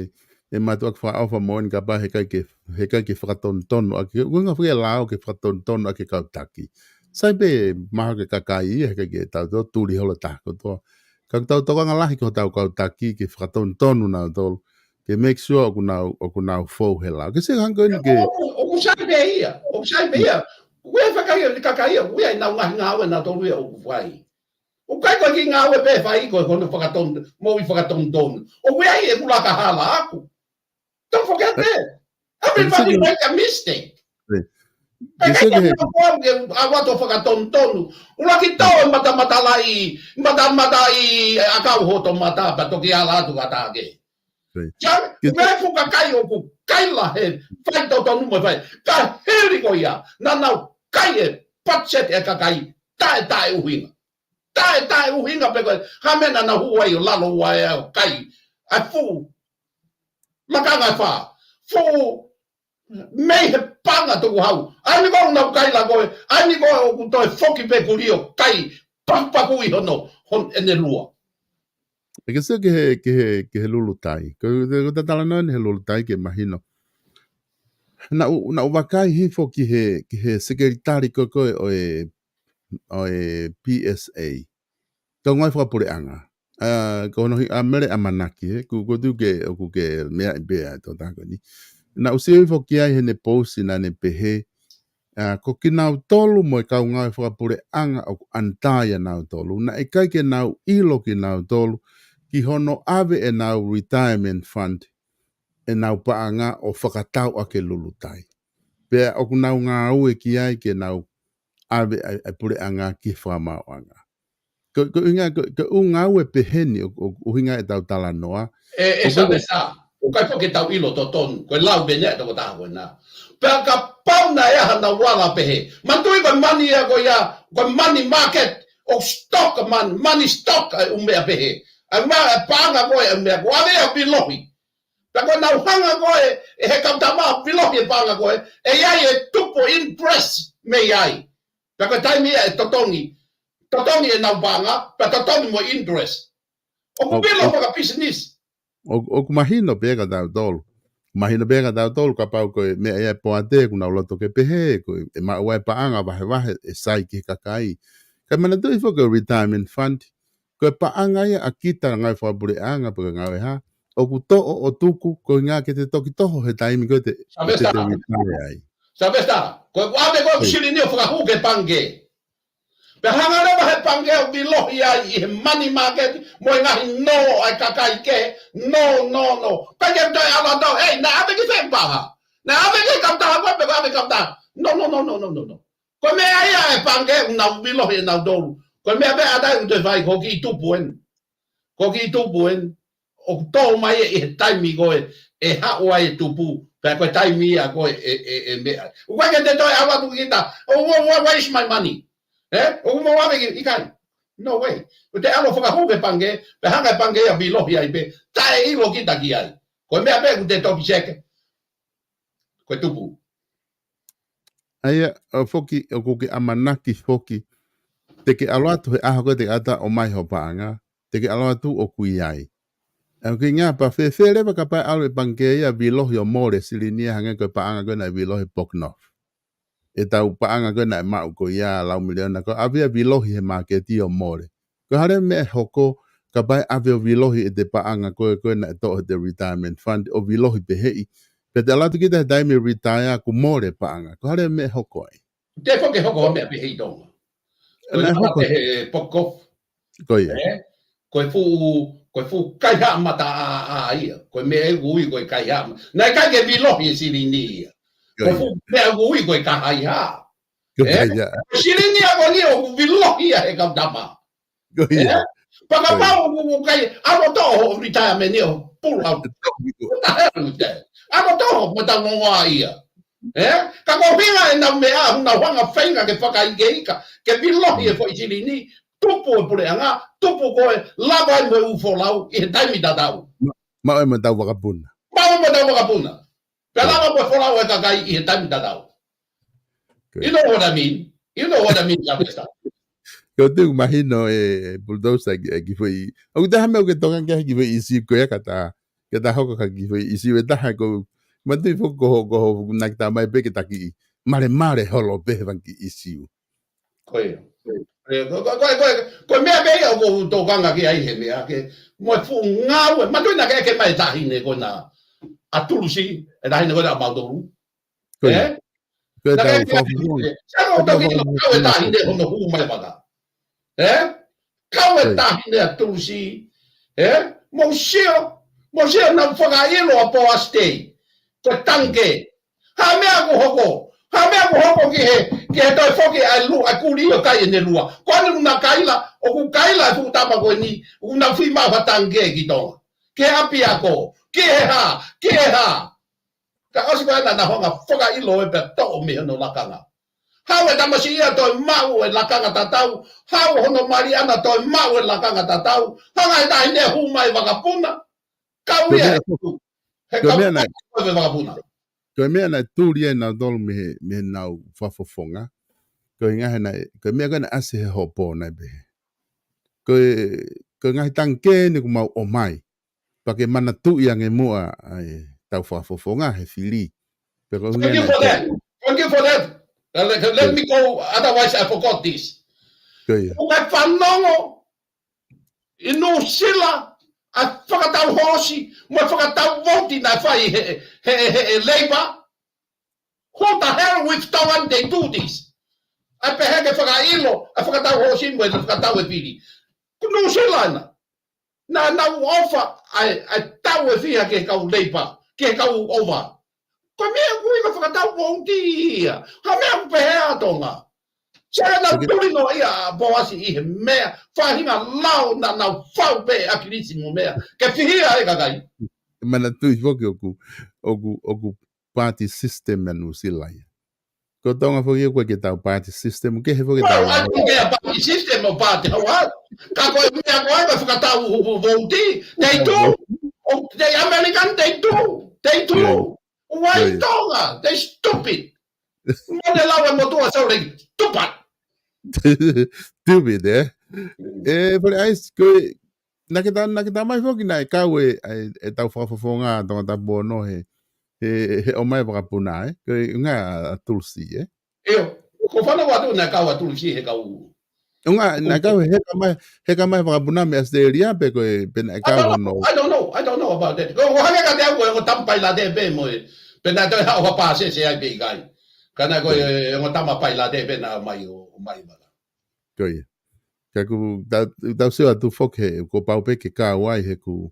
ʻe mātuʻaki fakaʻofa moʻoni kapau he ʻikai ke, he ʻikai ke fakatonutonu ʻaki, ʻoku ʻuhinga foki e lao ke fakatonutonu ʻaki e kau taki. Sai pē mahalo ko e kakai ia, he ʻikai ke tau tō tuli holo taha kotoa. Ka ʻoku tau tokanga lahi ki hotau kau taki ke fakatonutonu nautolu. Ke make sure ʻoku nau, ʻoku nau fou he lao. Ke se hanga ko eni ke ʻOku, ʻoku sai pē ia, ʻoku sai pē ia. ʻOku ʻi ai e kakai, kakai ia, ʻoku ʻi ai ʻenau ngaahi ngāue nautolu ia ʻoku fai. ʻOku ʻikai ko e kiʻi ngāue pē fai ko e hono fakaton-, moʻui fakatonutonu. ʻOku ʻi ai ʻeku laka hala ʻaʻaku. Don't forget that. Everybody Exactly. make a mistake. Right. Pea Exactly. ʻikai ke ʻalu atu ʻo fakatonutonu. ʻUluaki tau e matamatalaʻi, matamataʻi, ʻakau hoto mata, pea toki ala atu ka tā ke. Right. Ia, Ke- ʻoku ʻi ai e fuʻu kakai ʻoku kaila he faitotonu mo e fai. Ka hili ko ia, naʻa nau kai e budget e kakai, taʻe, taʻe ʻuhinga. Taʻe, taʻe ʻuhinga pē ko e, ha meʻa naʻa nau hū ai ʻo lalo ua e au kai. ʻA e fuʻu lakanga fā. Fuʻu mei he panga tukuhau. ʻAi ni ko ʻenau kaila ko ē, ʻai ni ko ē ʻoku toe foki pē kulio kai, pakupaku ʻi hono, hon ʻene lua. ʻE ke sio ki he, ki he, ki he lulutai. Ko, ko, ko e talanoa eni he lulutai ke mahino. Naʻa ku, naʻa ku vakai hifo ki he, ki he sekelitali ko ē ko ē ʻo e, ʻo e P S A. Kau ngāue fakapuleʻanga. ʻA, ko hono hi-, ʻa Mele ʻAmanaki, ē. Ku, ko tu ke, ʻoku ke meaʻi pē ʻa e tokotaha ko eni. Naʻa ku sio hifo ki ai heʻene pousi naʻa ne pehē, ʻa, ko kinautolu mo e kau ngāue fakapuleʻanga ʻoku ʻanitā ʻia nautolu. Naʻe ʻikai ke nau ʻilo kinautolu, ki hono ʻave ʻenau retirement fund, ʻenau paʻanga ʻo fakatau ʻaki e lulutai. Pea ʻoku nau ngāue ki ai ke nau ʻave ʻa e, ʻa e puleʻanga ki he fakamaauʻanga. Ko, ko e ʻuhinga, ko, ko e ʻū ngāue pehē ni ʻo, ʻo, ʻuhinga ʻetau talanoa. ʻE, ʻe ʻOku Savesa, ʻoku ʻikai foki ke tau ʻilo totonu, ko e lau pē ʻeni ʻa e tokotaha ko ena. Pea kapau naʻe ʻi ai haʻanau ala pehē. Manatuʻi ko e money ia ko ia, ko e money market, ʻoku stock man, money stock ʻa e ʻū meʻa pehē. ʻA e meʻa, ʻa e paʻanga ko ē, ʻa e meʻa ko ē, ʻave ʻo pilohi. Pea ko ʻenau hanga ko ē, ʻe he kau tama ʻo pilohi e paʻanga ko ē, ʻe ʻi ai e tupu interest mei ai. Pea ko e taimi ia ʻe totongi, totongi ʻenau paʻanga, pea totongi mo e interest. ʻOku ʻOku, pilo ʻoku, fakapisinisi. ʻoku, ʻoku mahino pē kia tautolu. Mahino pē kia tautolu kapau ko e meʻa ia ʻe poate ʻoku nau loto ke pehē, ko e, ʻe maʻu ai e paʻanga vahevahe, ʻe sai ki he kakai. Kae manatuʻi foki ko e retirement fund, ko e paʻanga ia ʻa kita ngāue fakapuleʻanga pe ko e ngāue hā, ʻoku toʻo ʻo tuku, ko e ʻuhinga ke te toki toho he taimi ko ē te, te, Savesa, te retire ai. Savesa, ko e ʻave ko ē ʻeku ʻIo. silini ʻo fakahū ki he pangikē. Pea hanga leva he pangikē ʻo pilohi ai ʻi he money market, mo e ngaahi nō ʻa e kakai kehe, nō, nō, nō. ʻIkai ke toe ʻalu atu, hei, naʻe ʻave ki fē paha. Naʻe ʻave ki he kautaha ko ē, pe ko e ʻave kautaha. Nō, nō, nō, nō, nō, nō, nō. Ko e meʻa ia ʻa e pangikē, ʻoku nau pilohi ʻe nautolu. Ko e meʻa pē ʻa tautolu ʻoku toe fai, ko e kiʻi tupu eni. Ko e kiʻi tupu eni. ʻOku tō mai ʻi he taimi ko ē, ʻe haʻu ai e tupu, pea ko e taimi ia ko ē, ʻe, ʻe, ʻe meʻa. ʻOku ʻikai ke te toe ʻalu atu kita, oh, what, what, where is my money? Ē? ʻOku mou ʻave ki, ʻikai. No way. ʻOku te ʻalu ʻo fakahū ki he pangikē, pea hanga e pangikē ia ʻo pilohi ai pē, taʻeʻilo kita ki ai. Ko e meʻa pē ʻoku te toki seke. Ko e tupu. ʻA ia, ʻo foki, ʻoku ke ʻamanaki foki, te ke ʻalu atu he ʻaho ko ē te ke ʻatā ʻo ʻomai ho paʻanga, te ke ʻalu atu ʻoku ʻi ai. ʻOku ke ʻuhinga pē fēfē leva kapau ʻe ʻalu e pangikē ia ʻo pilohi ʻo mole silini ia hangē ko e paʻanga ko ē naʻe pilohi Bucknor. ʻEtau paʻanga ko ē naʻe maʻu ko ia lau miliona ko ē ʻave ʻo pilohi he māketi ʻo mole. Ko e hā leva e meʻa ʻe hoko, kapau ʻe ʻave ʻo pilohi ʻete paʻanga ko ē, ko ē naʻe toʻo heʻete retirement fund ʻo pilohi pehē ʻi. Pea te ʻalu atu kita he taimi retire kuo mole paʻanga. Ko e hā leva e meʻa ʻe hoko ai. Te foki hoko ha meʻa pehē ʻi Tonga. Ko e Naʻe hanga hoko. pehē Bucknor. Ko ia. Ē? Ko e fuʻu, ko e fuʻu kaihaʻa mataʻāʻā ia. Ko e meʻa ʻoku ui ko e kaihaʻa ma-, naʻe ʻikai ke pilohi e silini ia. Ko Ko e ia. fuʻu meʻa ʻoku ui ko e kaihaʻa. Ko Ē? ia. Ko e silini ia ko eni ʻoku pilohi ia he kau tama. Ko Ē? ia. Pea Ko ia. kapau ʻoku, ʻoku ʻikai, ʻalu ʻo toʻo ho retirement ia ʻo pull out. Ko ia. What the hell is that? ʻAlu ʻo toʻo ho mataʻāʻā ia. Ē? Ka ko e ʻuhinga ʻenau meʻa, ʻoku nau hanga feinga ke fakaikeika, ke pilohi e foʻi silini, tupu e puleʻanga, tupu ko ē, lava ai mo e ʻū folau, ʻi he taimi tatau. Ma-, maʻu ai mo ʻetau vakapuna. Maʻu ai mo ʻetau vakapuna. Pea Ko ia. lava mo e folau e kakai ʻi he taimi tatau. Ko ia. You know what I mean? You know what I mean, Savesa? Ko e tuʻu mahino e, e Bulldozer ki, e kiʻi foʻi. ʻOku ʻi ai ha meʻa ʻoku ke tokanga ki ai he kiʻi foʻi ʻīsiu ko ia ka ta, ka ta hoko ki he kiʻi foʻi ʻīsiu ʻe taha ko, manatuʻi foki ko ho, ko ho, naʻa ke tā mai pē ke ta kiʻi malemale holo pē he fanga kiʻi ʻīsiu. Ko ia. Ē, ko, ko, ko, ko, ko e meʻa pē ia ʻoku ou tokanga ki ai he meʻa ke, mo e fuʻu ngāue, manatuʻi naʻa ke ʻeke mai e taʻahine ko ena ʻa Tulusi, e taʻahine ko ena ʻa mautolu. Ko ia. Ē? Ko e Naʻa ke tau ʻeke mai, fakafofonga. ē, sa ko Ko e tau tau fakafofonga. kau e taʻahine hono hū mai vaka. Ē? Kau e Ko ia. taʻahine ʻa Tulusi. Ē? Mou sio, mou sio naʻa ku fakaʻilo ʻa Poasi Tei. Ko e tangikē. Ha meʻa ʻoku hoko. Ha meʻa ʻoku hoko ki he, ki he toe foki ʻa e lu-, ʻa e kulī ʻo kai ʻene lua. Ko eni ʻoku na kaila, ʻoku kaila e fuʻu tama ko eni, ʻoku na fiemaʻu ha tangikē ki Tonga. Ki he ʻapiako, ki he hā, ki he hā. Ka ʻosi ko ena naʻa na hanga fakaʻilo ē pea toʻo mei hono lakanga. Haʻu e tamasiʻi ia toe maʻu e lakanga tatau, haʻu hono mali ʻana toe maʻu e lakanga tatau, hanga e taʻahine hū mai vakapuna. Kau Ko e ia meʻa he, ko, he ko e kau meʻa naʻe, ko e vakapuna. ko e meʻa naʻe tuli ai nautolu mei he, mei heʻenau fakafofonga. Ko e ʻuhinga he naʻe, ko e meʻa ko ē naʻe ʻasi he hopo naʻe pehē. Ko e, ko e ngaahi tangikē eni ʻoku mau ʻomai. Pea ke manatuʻi ange muʻa ʻa ʻetau fakafofonga he fili. Pea ko e Thank ʻuhinga you naʻe for tō. that. Thank you for that. Uh, let, let Ko ia. me go, otherwise I forgot this. Ko ia. ʻOku ke fanongo ʻi Nuʻusila, ʻa e fakatau hoosi, mo e fakatau vouti naʻe fai he, he, he, he Labour. Who the hell with Tongan they do this? ʻA e pehē ke fakaʻilo, ʻa e fakatau hoosi mo e fakatau e fili. Ko Nuʻusila ena. Naʻa nau ʻofa, ʻa e, ʻa e tau e fiha ki he kau Labour, ki he kau ʻova. Ko e meʻa ʻoku ui ko e fakatau vouti ia. Ha meʻa ʻoku pehē ʻa Tonga. Sai, naʻa nau tuli noa ia ʻa Poasi ʻi he meʻa, faʻahinga lao naʻa nau fau pē ʻa ʻAkilisi mo meʻa. Ke fihia e kakai. Manatuʻi foki ʻoku, ʻoku, ʻoku party system ʻa Nuʻusila ia. Ko Tonga foki ʻoku ʻikai ke tau party system, kehe foki. Well, tau I don't care about the system or party, how what? Ka ko e meʻa ko ē, ka fakatau ʻo, ʻo, ʻo vouti, they do. Oh, the American, they do. They do. Why Tonga? They stupid. Mo ne lau e motuʻa Sauleki, stupid. Stupid, eh? E, Fale ʻAisi, ko e, naʻa ke ta, naʻa ke ta mai foki naʻe kau e, e, e tau fakafofonga Tongatapu ono he, he, he ʻomai vakapuna, eh? Ko e ngaahi ʻa Tulisi, eh? ʻIo, ko fana watu naʻe kau ʻa Tulisi he kau. Unga, naʻe kau he ka mai, he ka mai vakapuna mei Australia pe ko e, pe naʻe kau hono. I don't know, I don't know about that. Ko, ko hake ka te au ko e ongo tama pailate pē mo e. Pe naʻe toe haʻu ha pāsese ai pe ʻikai. Ka naʻe ko e ongo tama pailate pē naʻe ʻomai ʻo, ʻomai maka. Ko ia. Ka ʻoku ta, tau sio atu foki he, ko pau pē ke kau ai he ʻoku,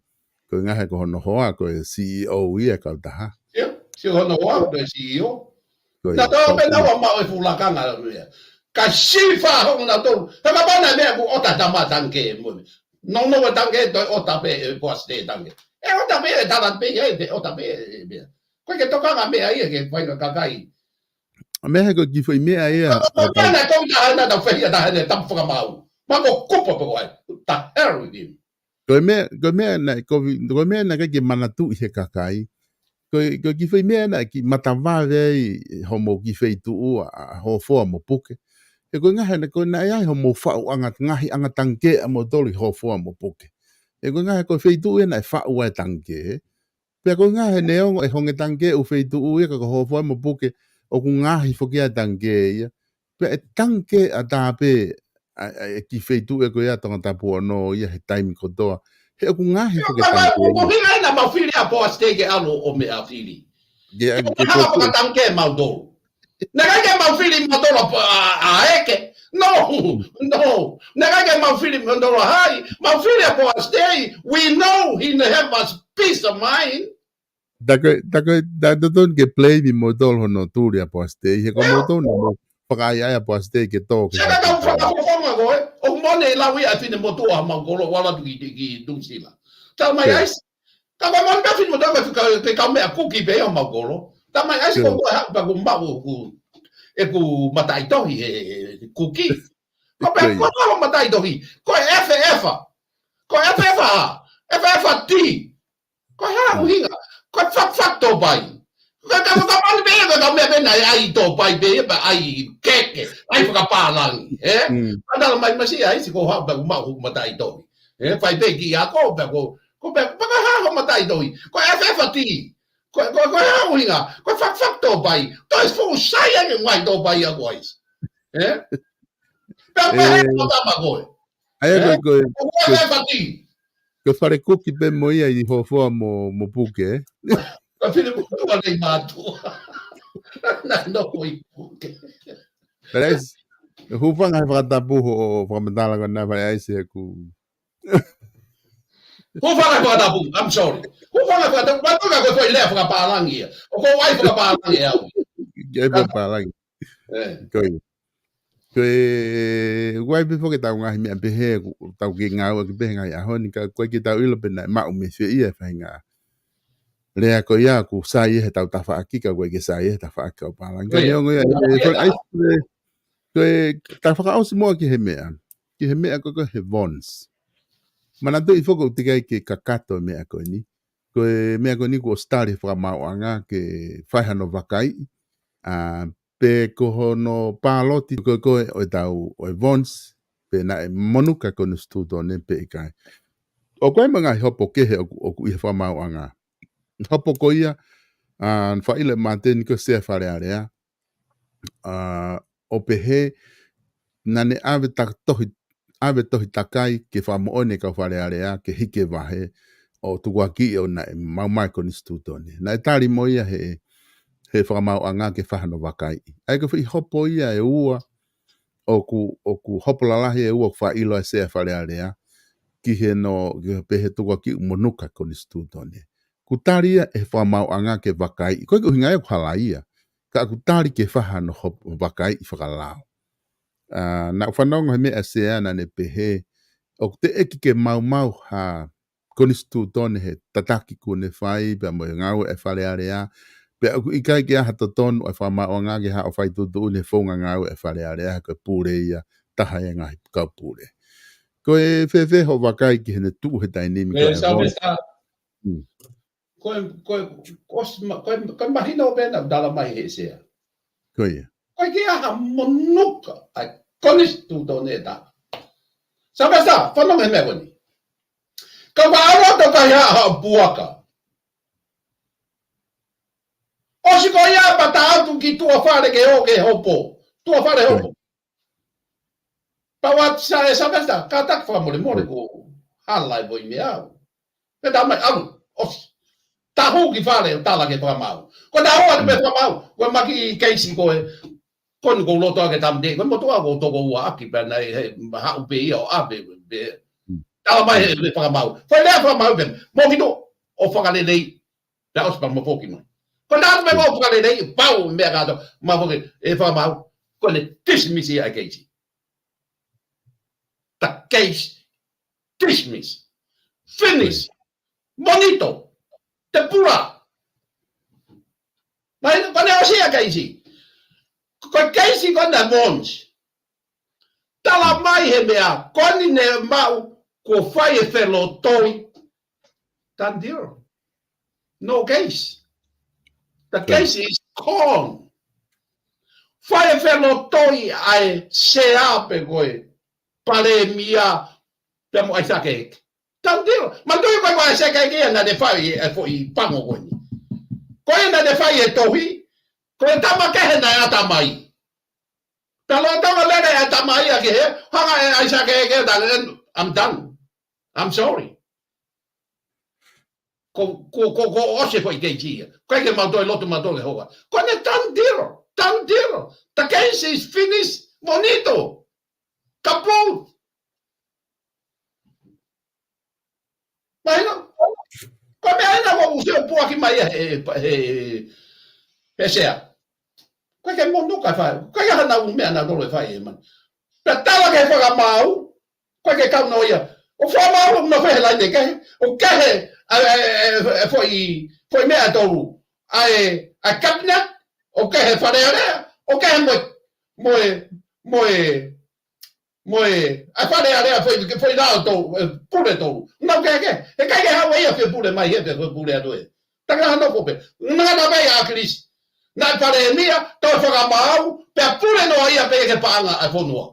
ko e ngaahi ko hono hoa, ko e C E O ia kautaha. Ia, C E O hono hoa, ko e C E O. Ko ia. Naʻa tau pē naʻa ua maʻu e fuʻu lakanga la meʻa. Ka sifa hong naʻa tau, he ka pana meʻa ʻoku ʻota tama tangke mo. Nonga e tangke, toe ʻota pē e Poasi Tei tangke. ʻE ʻota pē e tala pē ia, ʻe ʻota pē e meʻa. Ko e ke tokanga meʻa ia ke fai ka kakai. Meʻa he ko e kiʻi foʻi meʻa ia. Ko e pana ko e taha na tau fehia taha ne tapu fakamau. Ma ko kupa pe ko ai. The hell with him. Ko e meʻa, ko e meʻa naʻe, ko e, ko e meʻa naʻe ʻikai ke manatuʻi he kakai. Ko e, ko e kiʻi foʻi meʻa naʻe kiʻi matavave ai hoʻomou kiʻi feituʻu ʻa, ʻa Hofoa mo Puke. He ko e ngaahi naʻe, ko e naʻe ʻi ai hoʻomou faʻu ʻanga, ngaahi ʻanga tangke ʻa moutolu ʻi Hofoa mo Puke. He ko e ngaahi ko e feituʻu ia naʻe faʻu ai tangke. Pea ko e ngaahi he neongo e honge tangke ʻū feituʻu ia ka ko Hofoa mo Puke ʻoku ngaahi foki ʻa e tangke ia. Pea e tangke ʻatā pē ʻa, ʻa e kiʻi feituʻu ʻe ko ia Tongatapu ono ia he taimi kotoa. He ʻoku ngaahi foki e tangke ia. Ko e hinga ena mau fili ʻa Poasi Tei ke ʻalu ʻo meʻa fili. Ke, ke, ke, ke, ke tangke mau tolu. Naʻe ʻikai ke mau fili mautolu ʻa, ʻa, ʻa ʻEke. No, no. Naʻe ʻikai ke mau fili mautolu ʻa hai. Mau fili ʻa Poasi Tei. We know he have a peace of mind. Tako, tako, ta totonu ke blame mautolu hono tuli ʻa Poasi Tei. He ko mautolu naʻa mou fakaʻaiʻai ʻa Poasi Tei ke tō ke. Saka kau fakafofonga ko e. ʻOku mou ne lau ia fine motuʻa mau kolo wala tu ki, ki, ki Nuʻusila. Tau mai ʻAisi. Ka ko e moni pē fine motuʻa ka fika, ke kau meʻa kuki pē ia mau kolo. Tau mai ʻAisi ko ko ha pa ko mau ku. ʻEku mataʻitohi he, he, he kuki. Ko pē ko ha mataʻitohi. Ko e F F. Ko e F F. F F T. Ko e hā ʻuhinga. Ko e fakafak tōpai. Ko e kau ka mani pē, ko e kau meʻa pē naʻe ʻai tōpai pē, pē ʻai keke, ʻai fakapālangi, ē? Ana la mai masi ʻAisi ko ha pa ko mau mataʻitohi. Ē, fai pē ki ako, pē ko, ko pē, pē ko ha ho mataʻitohi. Ko e F F T. Ko, ko, ko e hā ʻuhinga. Ko e fakafak tōpai. Toe fuʻu sai ange mai tōpai ʻa ko ʻAisi. Ē? Pea, pea he ko tama ko e. Aia ko e, ko e, ko e F F T. Ko e fale kuki pē mo ia ʻi Hofoa mo, mo Puke. Ko e fine motuʻa nei mātuʻa. Naʻa nau ko ʻi Puke. Fale ʻAisi, hūfanga he fakatapu hoʻo fakamatala ko ena Fale ʻAisi he ʻoku. Hūfanga he fakatapu, I'm sorry. Hūfanga he fakatapu, mātuʻa ko e foʻi lea fakapālangi ia. ʻOku ʻai fakapālangi ʻe au. Ke ʻai fakapālangi. Ko ia. Ko e, ʻoku ʻi ai pē foki ʻetau ngaahi meʻa pehē, ʻoku tau kiʻi ngāueʻaki pē he ngaahi ʻaho ni, ka ʻoku ʻikai ke tau ʻilo pe naʻe maʻu mei fē ia e faʻahinga lea ko ia, ʻoku sai ia he tau tafaʻaki, ka ʻoku ʻikai ke sai ia he tafaʻaki kau pālangi. Ka neongo ia, e, ko e, ʻai, ko e, ko e, tau fakaʻosi muʻa ki he meʻa. Ki he meʻa ko e, ko e he Vons. Manatuʻi foki ʻoku teʻeki ai ke kakato e meʻa ko eni. Ko e meʻa ko eni kuo ʻosi tali he fakamaauʻanga ke fai hano vakaiʻi. ʻA, pe ko hono pāloti ko e, ko e ʻo e tau ʻo e Vons, pe naʻe monū ki he konisitūtone pe ʻikai. ʻOku ʻi ai mo e ngaahi hopo kehe ʻoku, ʻoku ʻi he fakamaauʻanga. Hopo ko ia, ʻa, faʻilo ʻe Māteni ko e Sea Fale Alea, ʻa, ʻo pehē, naʻa ne ʻave ta-, tohi, ʻave tohi takai ke fakamoʻoni e kau Fale Alea, ke hiki e vahe, ʻo tukuakiʻi ʻo naʻe maumau e konisitūtone. Naʻe tali mo ia he, he fakamaauʻanga ke fai hano vakaiʻi. ʻA ia ko e foʻi hopo ia ʻe ua, ʻoku, ʻoku hopo lalahi ʻe ua ʻoku faʻilo ʻe he Sea Fale Alea, ki he no, ki he pehē tukuakiʻi monū ki he konisitūtone. Kuo tali ia ʻe he fakamaauʻanga ke vakaiʻi. ʻOku ʻikai ko e ʻuhinga ia ʻoku hala ia. Ka kuo tali ke fai hano hopo vakaiʻi fakalao. ʻA, naʻa ku fanongo he meʻa ʻa Sea naʻa ne pehē, ʻoku teʻeki ke maumau ha konisitūtone he tataki kuo ne fai, pea mo e ngāue ʻa e Fale Alea, pea ʻoku ʻikai ke ʻi ai ha totonu ʻa e fakamaauʻanga ke haʻu ʻo fai tuʻutuʻuni he founga ngāue ʻa e Fale Alea, he ko e pule ia, taha ia e ngaahi kau pule. Ko e fēfē hoʻo vakai ki heʻene tuʻu he taimi ni? Ko e ko e Sylvester, Mm. ko e, ko e, ko e, ko e, ko e mahino pē naʻa ku tala mai he Sea. Ko ia. Ko e ke aha monuka ʻa e konisitūtone ta. Sylvester, fanongo he meʻa ko eni. Ka ʻoku ʻalu atu ka ia ha puaka. ʻOsi ko ia pea ta atu ki tuʻa fale ke ō ke hopo. Tuʻa fale Ko ia. hopo. Pea ʻoua ʻe Sylvester, kātaki fakamolemole Mm. ko hala e voi meʻa au. Pea ta mai ʻalu, ʻosi. Ta hū ki fale ʻo tala ke fakamaau. Ko ta hū atu pē Mm. fakamaau, ko e maki keisi ko ē. Ko eni ʻoku ou loto ake tamde, ko e motuʻa ʻoku ou toko ua ʻaki pea naʻe haʻu pē ia ʻo ʻave pē. Mm. Tala mai he, he fakamaau. Fai lea fakamaau pē, mo kino ʻo fakaleleiʻi. Pea ʻosi pea mo foki mai. Ko ta atu pē Mm. mo fakaleleiʻi, pau meʻa kātoa, mo foki, ʻe fakamaau. Ko ʻene dismiss ia e keisi. The case dismiss. Finish. Monito. Tēpula. Mai, ko ʻene ʻosi ʻa e keisi. Ko e keisi ko ena Mons. Tala mai he meʻa, ko eni ne maʻu, kuo fai e felotoi. Done deal. No case. The Right. case is gone. Fai e felotoi ʻa e Sea pe ko e Palēmia pea mo ʻAisake Eke. Done deal. Manatuʻi ko e ko ʻAisake Eke ia naʻa ne fai e foʻi pango ko eni. Ko ia naʻa ne fai e tohi, ko e tama kehe naʻe ʻatamai. Pea lolotonga lele e ʻatamai ia ki he, hanga ʻe ʻAisake Eke ʻo tala, "I'm done. I'm sorry." Ko, ko, ko, ko ʻosi e foʻi keisi ia. ʻIkai ke mau toe loto, mau toe hoka. Ko ʻene done deal. Done deal. The case is finished. Monito. Kapau. Mahino? Ko e meʻa ena ʻoku ou sio puaki mai he, he, he Sea. ʻIkai ke monuka fai. ʻIkai ke hana u meʻa naʻa tolu e fai he mani. Pea tala ke fakamaau. ʻIkai ke kau noa ia. ʻO fakamaau ʻo nofo he laine kehe. ʻO kehe, ʻa e, ʻa e, ʻa e, ʻa e foʻi, foʻi meʻa ʻe tolu. ʻA e, ʻa e cabinet, ʻo kehe Fale Alea, ʻo kehe mo e, mo e, mo e, mo e, ʻa e Fale Alea foʻi, foʻi lao ʻe tolu, ʻe pule ʻe tolu. Nau kehe, heʻikai ke haʻu ia ke pule mai he pe ko e pule atu ē. Tangata nofo pē. Naʻa na pē ʻa ʻAkilisi. Naʻe Palēmia, toe fakamaau, pea pule noa ia pē ke paʻanga ʻa e fonua.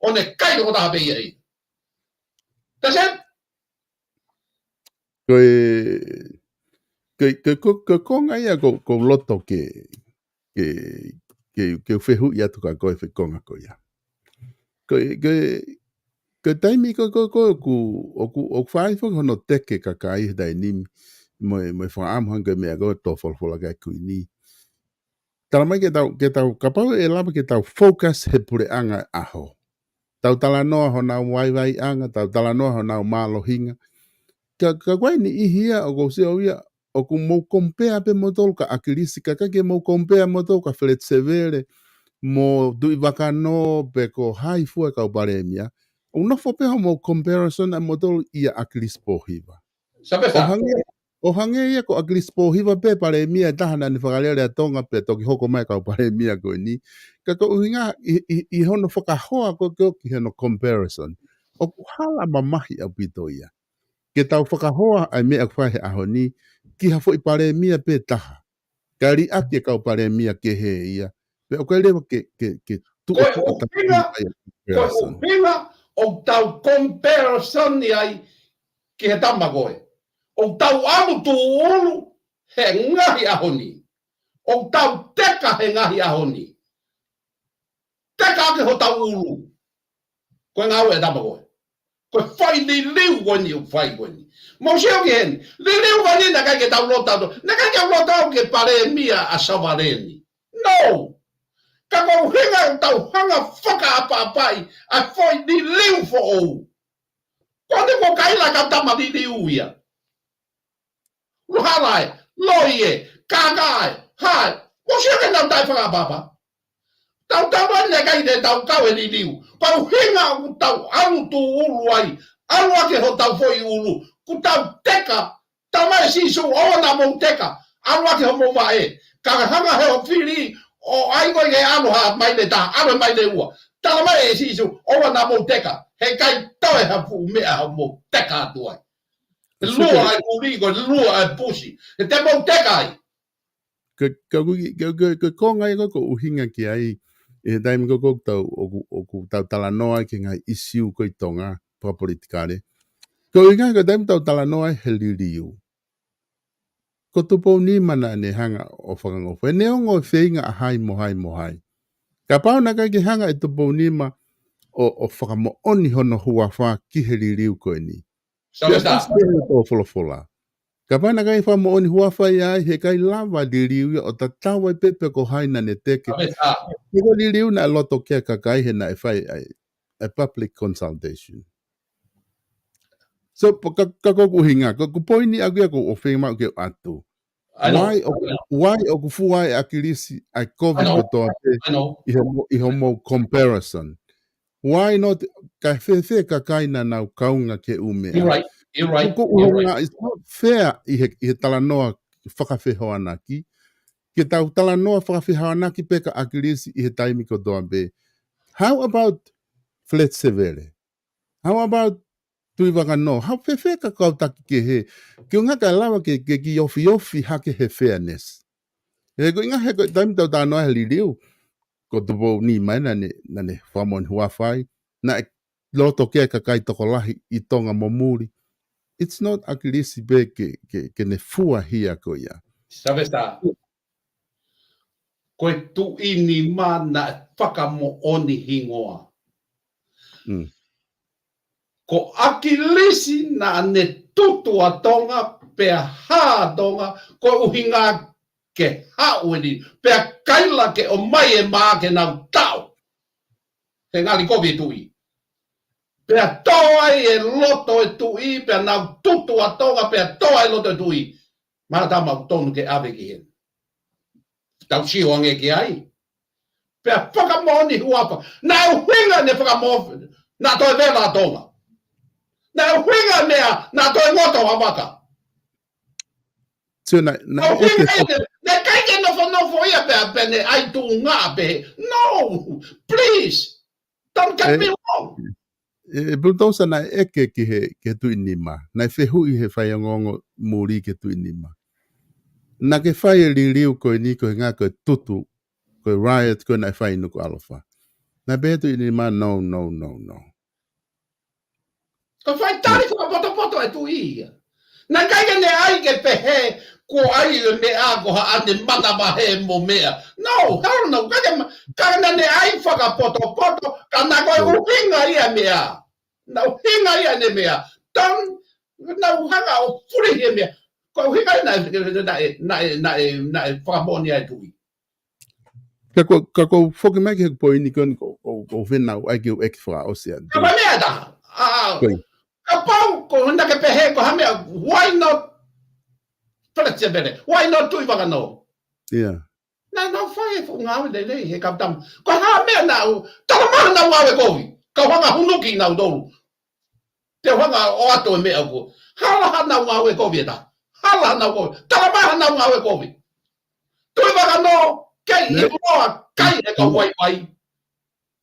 ʻO ne kai tokotaha pē ia ia. That's it. Ko e, ko e, ko e, ko e, ko e konga ia ʻoku, ʻoku ou loto ke, ke, ke, ke fehuʻi atu kia koe he konga ko ia. Ko e, ko e, ko e taimi ko, ko, ko ʻoku, ʻoku, ʻoku fai foki hono teke kakai he taimi ni mo e, mo e fakaʻamu hangē ko e meʻa ko ē ʻoku folofola ki ai e Kuini. Tala mai ke tau, ke tau, kapau ʻe lava ke tau focus he puleʻanga ʻaho. Tau talanoa honau vaivaiʻanga, tau talanoa honau mālohinga. Ka, ka ko e niʻihi ia ʻoku ou sio au ia, ʻoku mou compare pē moutolu kia ʻAkilisi, ka ʻikai ke mou compare moutolu kia Feleti Sevele, mo Tuʻivakanō, pe ko hai fua e kau palēmia. ʻOku nofo pē hoʻomou comparison ʻa moutolu ʻia ʻAkilisi Pōhiva. Sa pe ʻO sa. hangē, ʻo hangē ia ko ʻAkilisi Pōhiva pē palēmia ʻe taha naʻa ne fakalele ʻa Tonga pea toki hoko mai e kau palēmia ko eni. Ka ko e ʻuhinga ʻi, ʻi, ʻi hono fakahoa ko ē ki hono comparison. ʻOku hala mamahi ʻaupito ia. Ke tau fakahoa ʻa e meʻa ʻoku fai he ʻaho ni, ki ha foʻi palēmia pē taha. Ka liʻaki e kau palēmia kehe ia. Pea ʻoku ʻikai leva ke, ke, ke tuʻu Ko e ʻuhinga, ko e comparison. ʻuhinga ʻoku tau comparison ai ki he tama ko ē. ʻOku tau ʻalu tūʻulu he ngaahi ʻaho ni. ʻOku tau teka he ngaahi ʻaho ni. Teka ake hotau ʻulu. Ko e ngāue ʻa e tama ko ē. Ko e fai liliu ko eni ʻoku fai ko eni. Mou sio ki heni. Liliu ko eni naʻe ʻikai ke tau loto atu. Naʻe ʻikai ke loto au ke palēmia ʻa Savaleni. No. Ka ko e ʻuhinga ʻoku tau hanga fakaʻapaʻapaʻi ʻa e fai liliu foʻou. Ko eni ko Kaila ka tama liliu ia. Luhala ē, loi ē, kākā ē, hai. Mou sio ki heʻenau taʻefakaʻapaʻapa. Tau tau ane kai te tau kau e liliu. Ko e ʻuhinga ʻoku tau ʻalu tū ʻulu ai. ʻAlu ake hotau foʻi ʻulu. Kuo tau teka. Talamai ʻe Sīsū, ʻoua naʻa mou teka. ʻAlu ake homou vaʻe. Ka hanga he ʻo fili, ʻo ʻai koe ke ʻalu ha maile taha, ʻalu he maile ua. Talamai ʻe Sīsū, ʻoua naʻa mou teka. Heʻikai toe ha fuʻu meʻa hoʻomou teka atu ai. He lua ai kuli, ko e lua ai pusi. He te mou teka ai. Ko, ko, ko, ko, ko, ko e konga ia ko, ko e ʻuhinga ki ai, ʻi he taimi ko, ko tau, ʻoku, ʻoku tau talanoa ai ki he ngaahi ʻisiū ko ē ʻi Tonga, fakapolitikale. Ko e ʻuhinga ko e taimi tau talanoa ai he liliu. Ko Tupounimaʻa naʻa ne hanga ʻo fakangofua. Neongo e feinga ʻa hai mo hai mo hai. Kapau naʻe ʻikai ke hanga ʻe Tupounimaʻa ʻo, ʻo fakamoʻoni hono huafa ki he liliu ko eni. Save tā. Pea ʻosi pē he tō folofola. Kapau naʻe ʻikai fakamoʻoni huafa ia ai, heʻikai lava liliu ia ʻo tatau ai pē pe ko hai naʻa ne teke. Save tā. He ko e liliu naʻe loto ki ai e kakai he naʻe fai ai e public consultation. So, pa-, ka, ka ko ʻeku ʻuhinga, ko, ko e poini ʻaku ia ko ʻeku feinga maʻu ke ʻatu. I know. Why ʻoku, I know. Why ʻoku fua ai ʻa ʻAkilisi ʻa e kovi I know. Kotoa pē I know. ʻI hoʻomou, ʻi hoʻomou comparison. Why not, ka fēfē kakai naʻa nau kaunga ki he ʻū meʻa. You're right. You're right. Ko ʻeku You're right. ʻuhinga, it's not fair ʻi he, ʻi he talanoa fakafehoanaki. Ke tau talanoa fakafehoanaki pē kia ʻAkilisi ʻi he taimi kotoa pē. How about Fred Sevele? How about Tuʻivakanō? How fēfē ka kau taki kehe? Ke ʻuhinga ka lava ke, ke kiʻi ofiofi hake he fairness. He ko e ʻuhinga he ko e taimi tau talanoa he liliu. Ko Tupounimaʻa naʻa ne, naʻa ne fakamoʻoni huafa ai. Naʻe loto ki ai e kakai tokolahi ʻi Tonga mo muli. It's not ʻAkilisi pē ke, ke, ke ne fua hia ko ia. Save tā. Ko e Tuʻinimaʻa naʻe fakamoʻoni hingoa. Mm. Ko ʻAkilisi naʻa ne tutu ʻa Tonga, pea hā ʻa Tonga, ko e ʻuhinga ke haʻu eni, pea kaila ke ʻomai e mā ke nau taʻo. He ngali kovi e tuʻi. Pea tō ai e loto e tuʻi, pea nau tutu ʻa Tonga, pea tō ai e loto e tuʻi. Mātā mau tonu ke ʻave ki heni. Tau sio ange ki ai. Pea fakamoʻoni huafa. Naʻe ʻuhinga ne fakamoʻoni. Naʻa toe vela ʻa Tonga. Naʻe ʻuhinga meʻa, naʻa toe ngoto ʻa vaka. So na, na, ʻUhinga okay, ʻene, naʻe ʻikai ke nofonofo ia pea, pea ne ʻai tuʻunga pē. No, please. Don't get Eh, me wrong. E, e Bulldozer naʻe ʻeke ki he, ki he Tuʻinimaʻa. Naʻe fehuʻi he faiongoongo muli ki he Tuʻinimaʻa. Naʻa ke fai e liliu ko eni ko e ʻuhinga ko e tutu, ko e riot ko ē naʻe fai ʻi Nukuʻalofa. Naʻe pehē Tuʻinimaʻa, no, no, no, no. Ko e fai tali fakapotopoto e tuʻi ia. Naʻe ʻikai ke ne ʻai ke pehē, kuo ʻai e meʻa ko haʻane manavahē mo meʻa. No, hell no, ʻikai ke ma-, ka naʻa ne ʻai fakapotopoto, ka naʻa ko e ʻuhinga ia meʻa. Naʻa ʻuhinga ia ne meʻa. Tau, naʻa hanga ʻo fuli he meʻa. Ko e ʻuhinga ia naʻe, naʻe, naʻe, naʻe, naʻe fakamoʻoni ai e tuʻi. Ka ko, ka ko foki mai ki he poini ko eni ko, ko, ko fenau ai ke u ʻeke fakaʻosi atu. Ka ko e meʻa ʻe taha. ʻA, ʻa, Ko ia. Kapau, ko hona ke pehē, ko ha meʻa, why not? Fred Sevele, why not Tuʻivakanō? Ia. Naʻa nau fai e fuʻu ngāue lelei he kapitama. Ko ha meʻa naʻa u, talamai haʻanau ngāue kovi. Ka u hanga hunuki nautolu. Te u hanga ʻo ʻoatu e meʻa ko. Hala haʻanau ngāue kovi ʻe taha. Hala haʻanau kovi. Talamai haʻanau ngāue kovi. Tuʻivakanō, kei Ne- ʻiloa, kai e kau vaivai.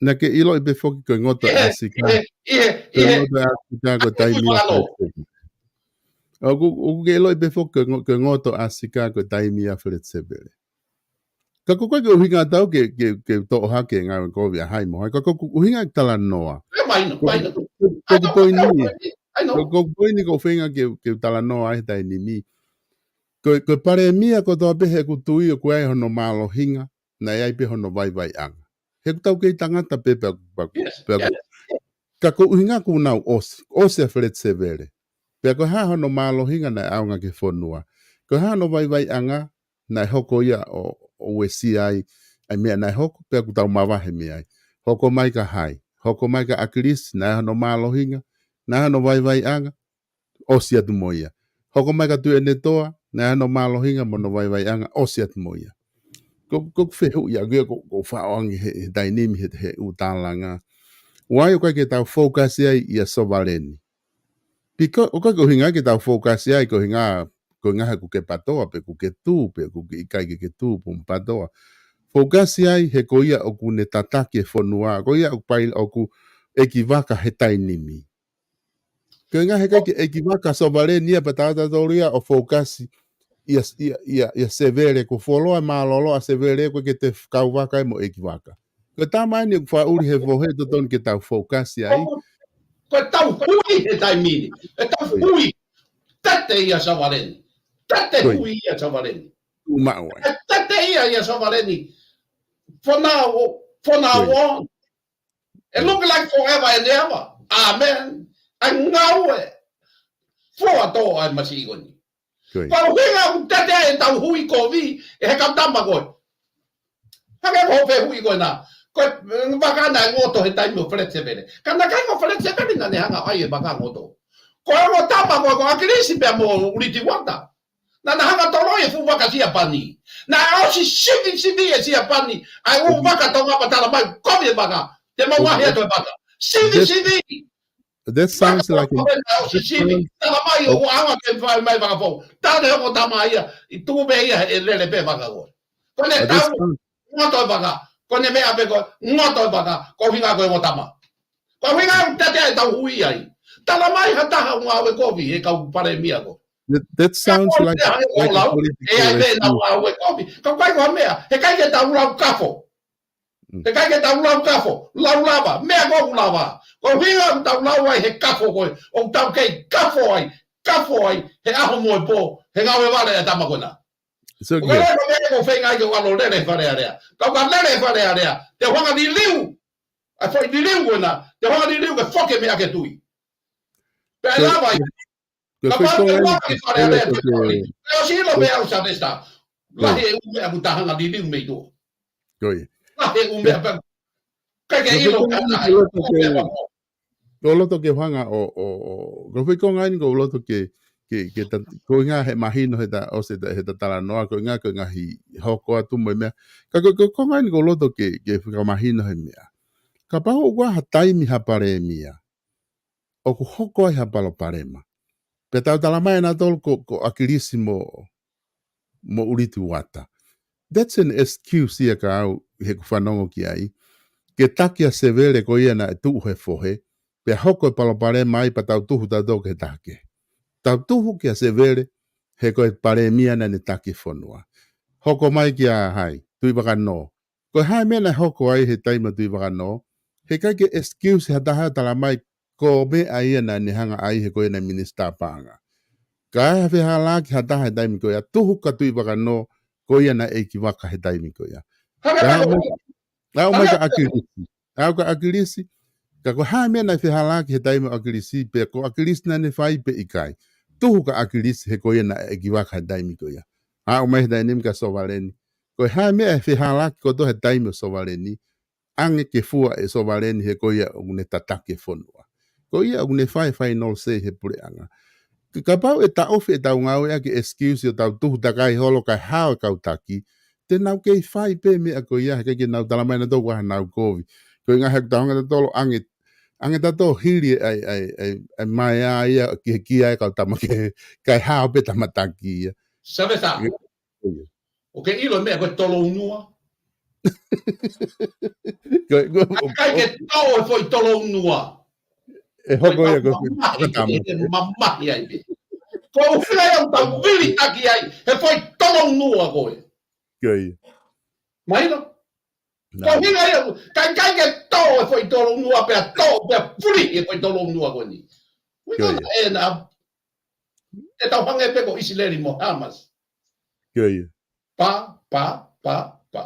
Naʻa ke ʻiloʻi pē foki ko e ngoto ʻa ʻAsika. ʻI he, ʻi he, Ko e ʻi he, ngoto ʻa ʻAsika ko e taimi ʻa Tuʻivakanō. Fred Sevele. ʻOku, ʻoku ke ʻiloʻi pē foki ko e ngo-, ko e ngoto ʻa ʻAsika ko e taimi ʻa Fred Sevele. Ka ko e ʻuhinga ʻetau ke, ke, ke toʻo hake ngāue kovi ʻa hai mo hai. Ka ko e ʻuhinga ʻeku talanoa. E maino, Ko, maino. ko, ko e poini. I know. Ko, ko e poini ko e feinga ke, ke talanoa ai he taimi ni. Ko, ko e palēmia kotoa pē he ʻoku tui ʻoku ʻi ai hono mālohinga, naʻe ʻi ai pē hono vaivaiʻanga. He ʻoku tau kei tangata pē pea, pea, Yes, pea, yes. Ka ko e ʻuhinga kuo nau ʻosi, ʻosi ʻa Fred Sevele. Pea ko e hā hono mālohinga naʻe ʻaonga ki he fonua. Ko e hā hono vaivaiʻanga, naʻe hoko ia ʻo, ʻo uesia ai, ʻa e meʻa naʻe hoko, pea ʻoku tau mavahe mei ai. Hoko mai kia hai, hoko mai kia ʻAkilisi, naʻe hono mālohinga, naʻe hono vaivaiʻanga, ʻosi atu mo ia. Hoko mai kia Tuʻiʻonetoa, naʻe hono mālohinga mo hono vaivaiʻanga, ʻosi atu mo ia. Ko, ko fehuʻi ʻaku ia ko, ko faʻoangi he, he taimi ni he, he ʻū tālanga. Why ʻoku ʻikai ke tau focus ai ia sovereign? Because, ʻoku ʻikai ko hinga ke tau focus ai ko hinga, ko hinga he ʻoku ke patoa, pe ʻoku ke tū, pe ʻoku ke ʻikai ke ke tū, pe ʻoku patoa. Focus ai he ko ia ʻoku ne tataki e fonua, ko ia ʻoku pai, ʻoku ʻeikivaka he taimi ni. Ko hinga he ʻikai ke ʻeikivaka sovereign ia pea tau tautolu ia ʻo focus ia, ia, ia, ia Sevele, ko fuoloa mālōlō ʻa Sevele ko ke te kauvaka ai mo ʻeikivaka. Ko e tama eni ʻoku faʻuli he fohe totonu ke tau focus ai. Ko e tau hui he taimi ni. E tau hui. Tete ia sovereign. Tete hui ia sovereign. Tuʻu maʻu ai. E tete ia ia sovereign. For now, for now on. It look like forever and ever. Amen. ʻA e ngāue. Fua tō ai masiʻi ko eni. Ko e ʻuhinga ʻoku tete e tau hui kovi, ʻe he kau tama ko ē. Hangē ko e fehuʻi ko ena. Ko e, mm, vaka naʻe ngoto he taimi ʻo Fred Sevele. Ka naʻe ʻikai ko Fred Sevele naʻa ne hanga ʻai e vaka ngoto. Ko e ongo tama ko ē ko ʻAkilisi pea mo ʻUliti Uata. Naʻa na hanga toloi e fuʻu vaka Siapani. Naʻe ʻosi sivisivi e Siapani. ʻA e ʻū vaka Tonga pea tala mai kovi e vaka. Te mau ngaohi atu e vaka. Sivisivi. That sounds like a, that sounds, okay. Tala mai ʻoku anga ke fai mai vaka fou. Tala ne ongo tama ia, ʻi tuku pē ia ʻe lele pē vaka ko ē. Ko ʻene tau ngoto e vaka. Ko ʻene meʻa pē ko e ngoto e vaka. Ko e ʻuhinga ko e ongo tama. Ko e ʻuhinga ʻoku tete e tau hui ai. Tala mai ha taha ʻoku ngāue kovi he kau palēmia ko ē. That, that sounds like a, like a political issue. ʻE ai pē nau ngāue kovi. Ka ʻoku ʻikai ko ha meʻa. He ʻikai ke tau lau kafo. He ʻikai ke tau lau kafo, lau lava, meʻa ko ē ʻoku lava. Ko e ʻuhinga ʻoku tau lau ai he kafo ko ē, ʻoku tau kei kafo ai, kafo ai, he ʻaho mo e pō, he ngāue vale e tama ko ena. ʻOku ʻikai ko e meʻa ko e feinga ai ke ʻalu lele he Fale Alea. Ka ʻoku lele he Fale Alea, te u hanga liliu, ʻa e foʻi liliu ko ena, te u hanga liliu ke foki e meʻa ki he tui. Pea lava ai. Ka pau ke lava ki Fale Alea te kori. Pea ʻosi ʻilo pē au Sylvester. Lahi e ʻū meʻa ʻoku ta hanga liliu mei tuʻa. Lahi e ʻū meʻa pē. ʻIkai ke ʻilo ka na hai. Ko loto ke hanga ʻo, ʻo, ʻo, ko e foʻi konga eni ko loto ke, ke, ke ta, ko hinga he mahino he ta, ʻosi he ta, he ta talanoa, ko hinga, ko hinga hi, hoko atu mo e meʻa. Ka ko, ko konga eni ko loto ke, ke fakamahino he meʻa. Kapau ʻoku ʻi ai ha taimi ha palēmia ʻoku hoko ai ha palopalema. Pea tau tala mai ʻe nautolu ko, ko ʻAkilisi mo, mo ʻUliti Uata. That's an excuse ia ka au he ʻoku fanongo ki ai. Ke taki ʻa Sevele ko ia naʻe tuʻu he fohe. Pea hoko e palopalema ai pea tau tuhu tautolu ki he taha kehe. Tau tuhu kia Sevele he ko e palēmia naʻa ne taki e fonua. Hoko mai kia hai, Tuʻivakanō. Ko e hā e meʻa naʻe hoko ai he taimi ʻo Tuʻivakanō, he ʻikai ke excuse ha taha ʻo tala mai ko e meʻa ia naʻa ne hanga ʻai he ko ia naʻe minisitā paʻanga. Ka ʻi ai ha fehālaaki ha taha he taimi ko ia, tuhu kia Tuʻivakanō, ko ia naʻe ʻeikivaka he taimi ko ia. Pea aʻu mai, aʻu mai kia ʻAkilisi. Aʻu kia ʻAkilisi, ka ko e hā e meʻa naʻe fehālaaki he taimi ʻo ʻAkilisi, pe ko ʻAkilisi naʻa ne fai pe ʻikai. Tuhu kia ʻAkilisi he ko ia naʻe ʻeikivaka he taimi ko ia. Aʻu mai he taimi ni kia Sovaleni. Ko e hā e meʻa ʻe fehālaaki kotoa he taimi ʻo Sovaleni, ʻange ke fua ʻe Sovaleni he ko ia ʻoku ne tataki e fonua. Ko ia ʻoku ne fai e final say he puleʻanga. Ka, kapau ʻe taʻofi ʻetau ngāue ʻaki e excuse ʻo tau tuhu takai holo kae hao e kau taki, te nau kei fai pē meʻa ko ia, he ʻikai ke nau tala mai nautolu ʻoku ʻi ai hanau kovi. Ko e ngaahi ʻoku tau hanga tautolu ʻange, ʻange tautolu hili ʻa e, ʻa e, ʻa e, ʻa e maea ia ki he kia e kau tama kehe, kae hao pē tama taki ia. Savesa. ʻIo. ʻOku ke ʻilo e meʻa ko e tolounua? Ko e, ko e, ʻikai ke tō e foʻi tolounua. ʻE hoko ia ko e foʻi mamahi, fakatamu. ʻE mamahi ai pē. Ko e ʻuhinga ia ʻoku tau vilitaki ai, he foʻi tolounua ko ē. Ko ia. Mahino? Ko e ʻuhinga ia, ʻikai, ʻikai ke tō e foʻi tolounua pea tō, pea fuli e foʻi tolounua ko eni. We don't end up ʻE tau hangē pē ko ʻIsileli mo Hamas. Ko ia. Pā, pā, pā, pā.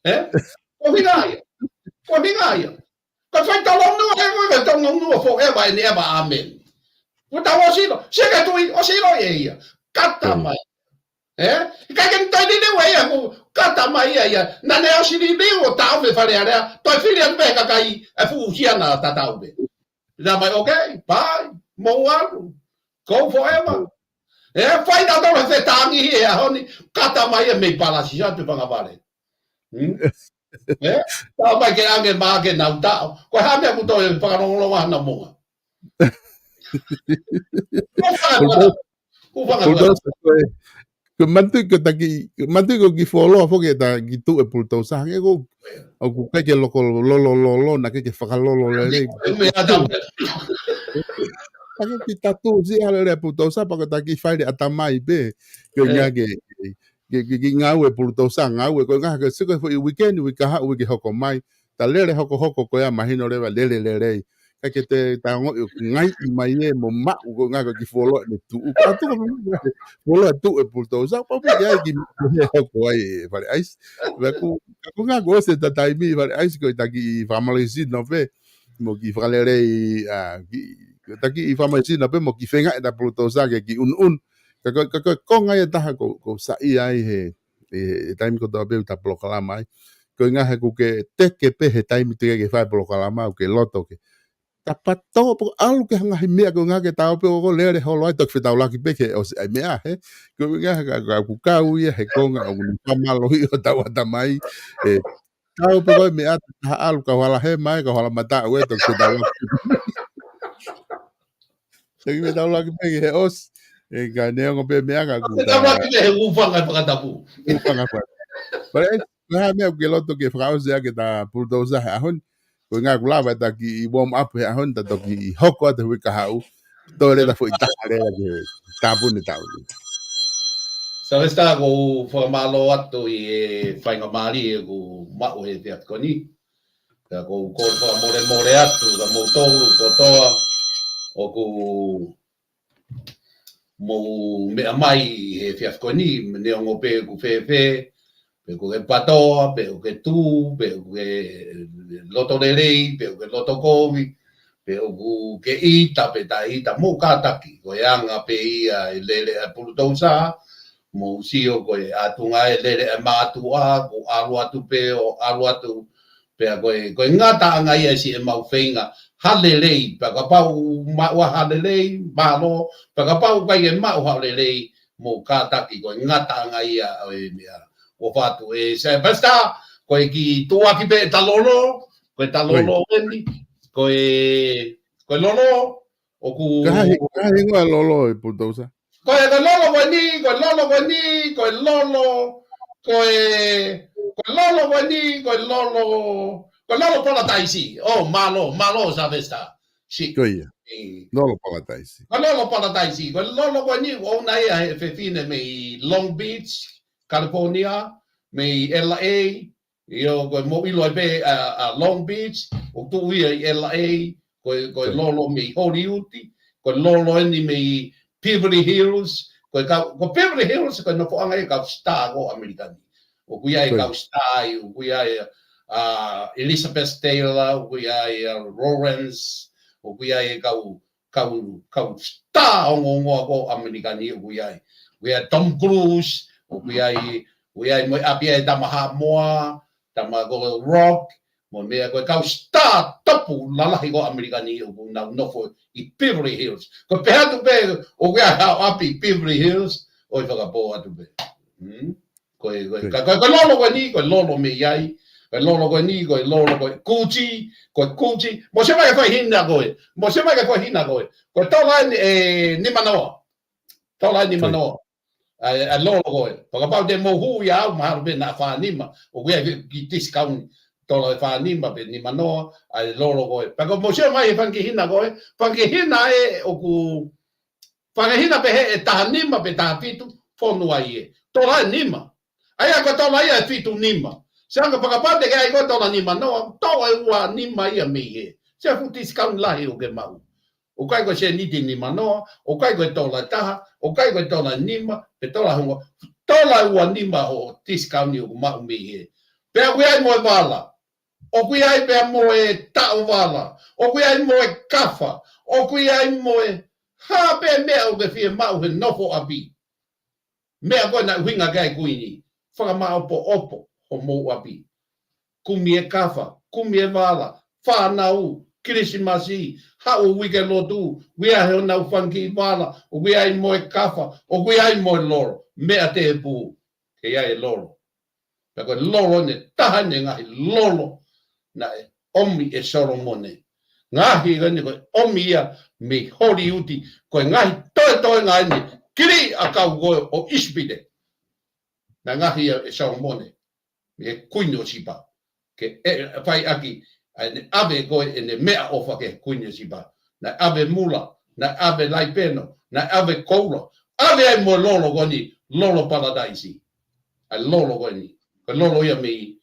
Ē? Ko e ʻuhinga ia. Ko e ʻuhinga ia. Ko e foʻi tolounua, ʻe ko e tolounua forever and ever, amen. Ko tau ʻosi ʻilo. Sio ki he tui, ʻosi ʻilo ʻe ia. Kata mai. Ē? ʻIkai ke ne toe liliu ʻe ia, ko e kata mai ia ia. Naʻa ne ʻosi liliu ʻo taʻofi e Fale Alea. Toe fili atu pē he kakai e fuʻu siana tatau pē. Pea mai, okay, bye, mou ʻalu. Go forever. E fai na tau he fetāngi he ʻaho ni, kata mai e mei palasi sa tu fanga vale. Hmm? E? Tau mai ke ange mā ke nau taʻo. Ko e hā meʻa kuo tau e fakalongolongo ana monga. Ko fanga Pulutosa, ko e, ko e manatuʻi ko e taki, manatuʻi ko e kiʻi fuoloa foki e taki tuʻu e Pulutosa. Ke ko, ʻoku ʻikai ke loko lolo lolo, naʻe ʻikai ke fakalolo lelei. Ko e meʻa tau. Taki ki tatu si a lele Pulutosa, pea ko e taki fai le ʻatamai pē. Ko e ngā ke, ke, ke, ke ngāue Pulutosa, ngāue ko e ngā ke siko foʻi weekend, uike kahaʻu, uike hoko mai. Ta lele hokohoko ko ia mahino leva lele lelei. Ka ke te tango i ngaiʻi mai e mo maʻu ko e ngā ko e kiʻi fuoloa ne tuʻu. Ka tuʻu ko e fuoloa tuʻu e Pulutosa. Pau pē ke ʻai ki he hoko ai e Fale ʻAisi. Pea ko, ka ko e ngā ko ʻosi e ta taimi Fale ʻAisi ko e taki i fakamālohisino pē. Mo kiʻi fakalelei, a, kiʻi, taki i fakamālohisino pē mo kiʻi feinga e ta Pulutosa ke kiʻi unuunu. Ka ko, ka ko, ko e ngaahi ʻe taha ko, ko saiʻia ai he, he, he taimi kotoa pē ʻoku ta polokalama ai. Ko e ngaahi ʻoku ke teke pē he taimi teke ke fai polokalama, ʻoku ke loto ke. Ta pato, pea ʻalu ke hanga he meʻa ko e ngā ke tau pē ʻoku lele holo ai, toki fetaulaki pē ke ʻosi ai meʻa, he. Ko e ngā ka, ka, ʻoku kau ia, he konga, ʻoku ne fakamālohi ʻo tau ʻatamai, e, tau pē ko e meʻa, ta ʻalu kau hala he mai, kau hala mataʻu e, toki fetaulaki. Toki fetaulaki pē ke he ʻosi, e, ka neongo pē meʻa ka ʻoku ta Fetaulaki pē he ufanga fakatapu. Ufanga fakatapu. Pea e, ko e hā meʻa ʻoku ke loto ke fakaʻosi ake ta Pulutosa he ʻaho ni. Ko e ngā ʻoku lava e taki i warm up he ʻaho ni, ta toki i hoko atu he uike kahaʻu. Toe lele foʻi taha lele ke tāpuni tau ni. Sylvester, ʻoku ou fakamālō atu ʻi he faingamālie ʻoku ou maʻu he efiafi ko eni. Ka ʻoku ou kole fakamolemole atu, ka mou tolu kotoa, ʻoku mou meʻa mai he efiafi ko eni, neongo pē ʻoku fēfē, pe ʻoku ke patoa, pe ʻoku ke tū, pe ʻoku ke loto lelei, pe ʻoku ke loto kovi, pe ʻoku ke ʻita, pe taʻe ʻita, mou kātaki, ko e anga pē ia e lele ʻa Pulutosa, mou sio ko e ʻatunga e lele ʻa e mātuʻa, ʻoku ʻalu atu pē ʻo ʻalu atu, pea ko e, ko e ngataʻanga ia ʻi siʻemau feinga ha lelei, pea kapau maʻu ha lelei, mālō, pea kapau ʻikai ke maʻu ha lelei, mou kātaki ko e ngataʻanga ia ʻo e meʻa. ʻO fatu e Sylvester, ko e kiʻi tuʻuaki pē e ta lolo, ko e ta lolo eni, ko e, ko e lolo, ʻoku Ka hā hi-, ka hā hingoa lolo e Pulutosa? Ko e, ko e lolo ko eni, ko e lolo ko eni, ko e lolo, ko e, ko e lolo ko eni, ko e lolo, ko e lolo Palataisi. ʻO, mālō, mālō Sylvester. Si. Ko ia. Lolo Palataisi. Ko e lolo Palataisi. Ko e lolo ko eni, ʻoku ʻi ai e fefine mei Long Beach, California, mei L A, ʻio, ko e mou ʻilo ai pē, a, a Long Beach, ʻoku tuʻu ia ʻi L A, ko e, ko e lolo mei Hollywood, ko e lolo eni mei Beverly Hills, ko e kau, ko Beverly Hills, ko e nofoʻanga e kau star ko ʻAmelika ni. ʻOku ʻi ai e kau star ai, ʻoku ʻi ai, a, Elizabeth Taylor, ʻoku ʻi ai, a, Lawrence, ʻoku ʻi ai e kau kau, kau star ongoongoa ko ʻAmelika ni ʻoku ʻi ai. ʻOku ʻi ai Tom Cruise, ʻoku ʻi ai, ʻoku ʻi ai mo e ʻapi e tama Haʻamoa, tama ko Rock, mo e meʻa ko e kau star topu lalahi ko ʻAmelika ni ʻoku nau nofo ʻi Beverly Hills. Ko e pehē atu pē, ʻoku ʻi ai haʻo ʻapi Beverly Hills, ʻoi fakapō atu pē. Hmm? Ko e, ko e, ka, ko e, ko e lolo ko eni, ko e lolo mei ai, ko e lolo ko eni, ko e lolo ko e Gucci, ko e Gucci. Mou sio mai ki he faʻahinga ko ē, mou sio mai ki he faʻahinga ko ē. Ko e tola eni e nima noa. Tola e nima noa. ʻA e, ʻa e lolo ko ē. Pea kapau te mou hū ia au, mahalo pē naʻa fā nima. ʻOku ʻi ai ki discount tola e fā nima pe nima noa, ʻa e lolo ko ē. Pea ka mou sio mai he fanga kiʻi hina ko ē, fanga kiʻi hina ē ʻoku Fanga kiʻi hina pehē ʻe taha nima pe taha fitu, fonu ai ē. Tola ʻe nima. ʻA ia ko e tola ia ʻe fitu nima. Sai ange pea kapau te ke ʻai ko e tola nima noa, toʻo e ua nima ia mei hē. Sai fuʻu discount lahi ʻoku ke maʻu. ʻOku ʻikai ko e sēniti nima noa, ʻoku ʻikai ko e tola taha, ʻoku ʻikai ko e tola nima, pe tola ʻe ua, tola ʻe ua nima hoʻo discount ʻoku maʻu mei hē. Pea ʻoku ʻi ai mo e vala. ʻOku ʻi ai pea mo e taʻovala. ʻOku ʻi ai mo e kafa. ʻOku ʻi ai mo e hā pē meʻa ʻoku ke fiemaʻu he nofo ʻapi. Meʻa ko ē naʻe ʻuhinga ki ai e Kuini. Fakamāʻopoʻopo homou ʻapi. Kumi e kafa, kumi e vala, fānau, Kilisimasi, haʻu uike lotu, ʻoku ʻi ai honau fanga kiʻi vala, ʻoku ʻi ai mo e kafa, ʻoku ʻi ai mo e lolo, meʻa tēpū, ʻoku ʻi ai e lolo. Pea ko e lolo eni, taha eni e ngaahi lolo naʻe ʻomi ʻe Solomone. Ngaahi eni ko e ʻomi ia mei Holiuti, ko e ngaahi toetoenga eni, kili ʻakau ko ē ʻo ʻIsipite. Naʻe ngaahi ia ʻe Solomone, mei he Kuini ʻo Sipa. Ke ʻe, ʻe fai ʻaki, ʻa ʻene ʻave ko ē ʻene meʻaʻofa ki he Kuini ʻo Sipa. Naʻe ʻave mula, naʻe ʻave laipeno, naʻe ʻave koula. ʻAve ai mo e lolo ko eni, lolo paladaisi. ʻA e lolo ko eni. Ko e lolo ia mei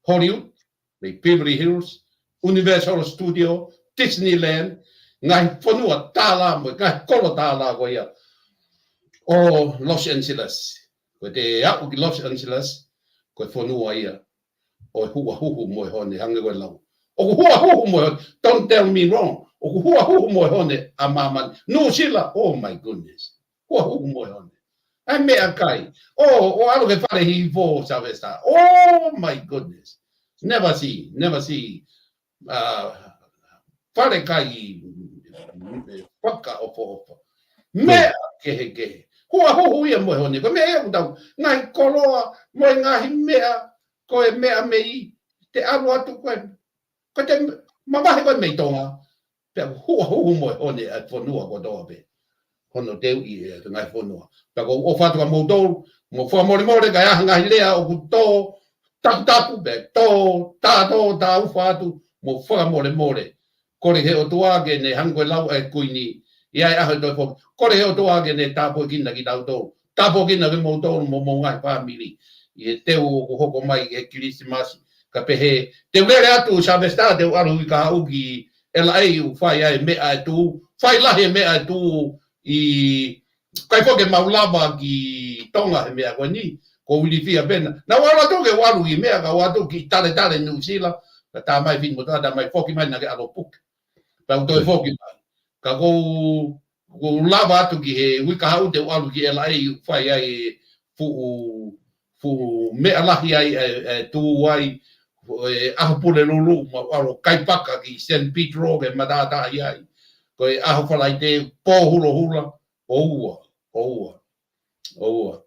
Hollywood, mei Beverly Hills, Universal Studio, Disneyland, ngaahi fonua tālā mo e ngaahi kolo tālā ko ia ʻo Los Angeles. Ko e te aʻu ki Los Angeles, ko e fonua ia ʻo e huʻahuhu mo e hone, hangē ko e lau. ʻOku huʻahuhu mo e hone, don't tell me wrong. ʻOku huʻahuhu mo e hone ʻa māmani. Nuʻusila, oh my goodness. Huʻahuhu mo e hone. ʻA e meʻakai. ʻO, ʻo ʻalu ki he fale hifo Sylvester. Oh my goodness. Never see, never see. Uh, fale kai fakaʻofoʻofa. Meʻa kehekehe. Huʻahuhu ia mo e hone. Ko e meʻa ia ʻoku tau. Ngaahi koloa, mo e ngaahi meʻa, ko e meʻa mei, te ʻalu atu ko e. Ko e te mavahe ko e mei Tonga. Pea huʻahuhu mo e hone ʻa e fonua kotoa pē. Hono teuʻi ʻe he ngaahi fonua. Pea ʻoku ou ʻofa atu kia moutolu, mou fakamolemole ka ʻi ai ha ngaahi lea ʻoku tō takutaku pē, tō, tā tō, tā ʻofa atu, mou fakamolemole. Kole he ʻOtua ke ne hangē ko e lau ʻa e Kuini, ʻi ai ʻaho ʻe toe foki. Kole he ʻOtua ke ne tāpuekina kitautolu. Tāpuekina kimoutolu mo homou ngaahi fāmili. ʻI he teu ʻoku hoko mai ʻi he Kilisimasi. Ka pehē, te u lele atu Sylvester, te u ʻalu ʻi kahaʻu ki L A ʻoku fai ai e meʻa ʻe tuʻu. Fai lahi e meʻa ʻe tuʻu ʻi kai foki ʻemau lava ki Tonga he meʻa ko eni, ko Uilifia pē na. Naʻa ku ʻalu atu ke u ʻalu ʻi meʻa ka u ʻalu atu ki Taletale Nuʻusila, ka tā mai Fini Motuʻa, tā mai foki mai naʻa ke ʻalu puke. Pea u toe foki mai. Ka ʻoku ou, ʻoku ou lava atu ki he uike kahaʻu te u ʻalu ki L A ʻoku fai ai e fuʻu, fuʻu meʻa lahi ai, e, e tuʻu ai, e ʻaho Pulelulu, mau ʻalu kai paka ki San Pedro ke matātahi ai. Ko e ʻaho Falaite, pō hulohula, ʻoua, ʻoua, ʻoua.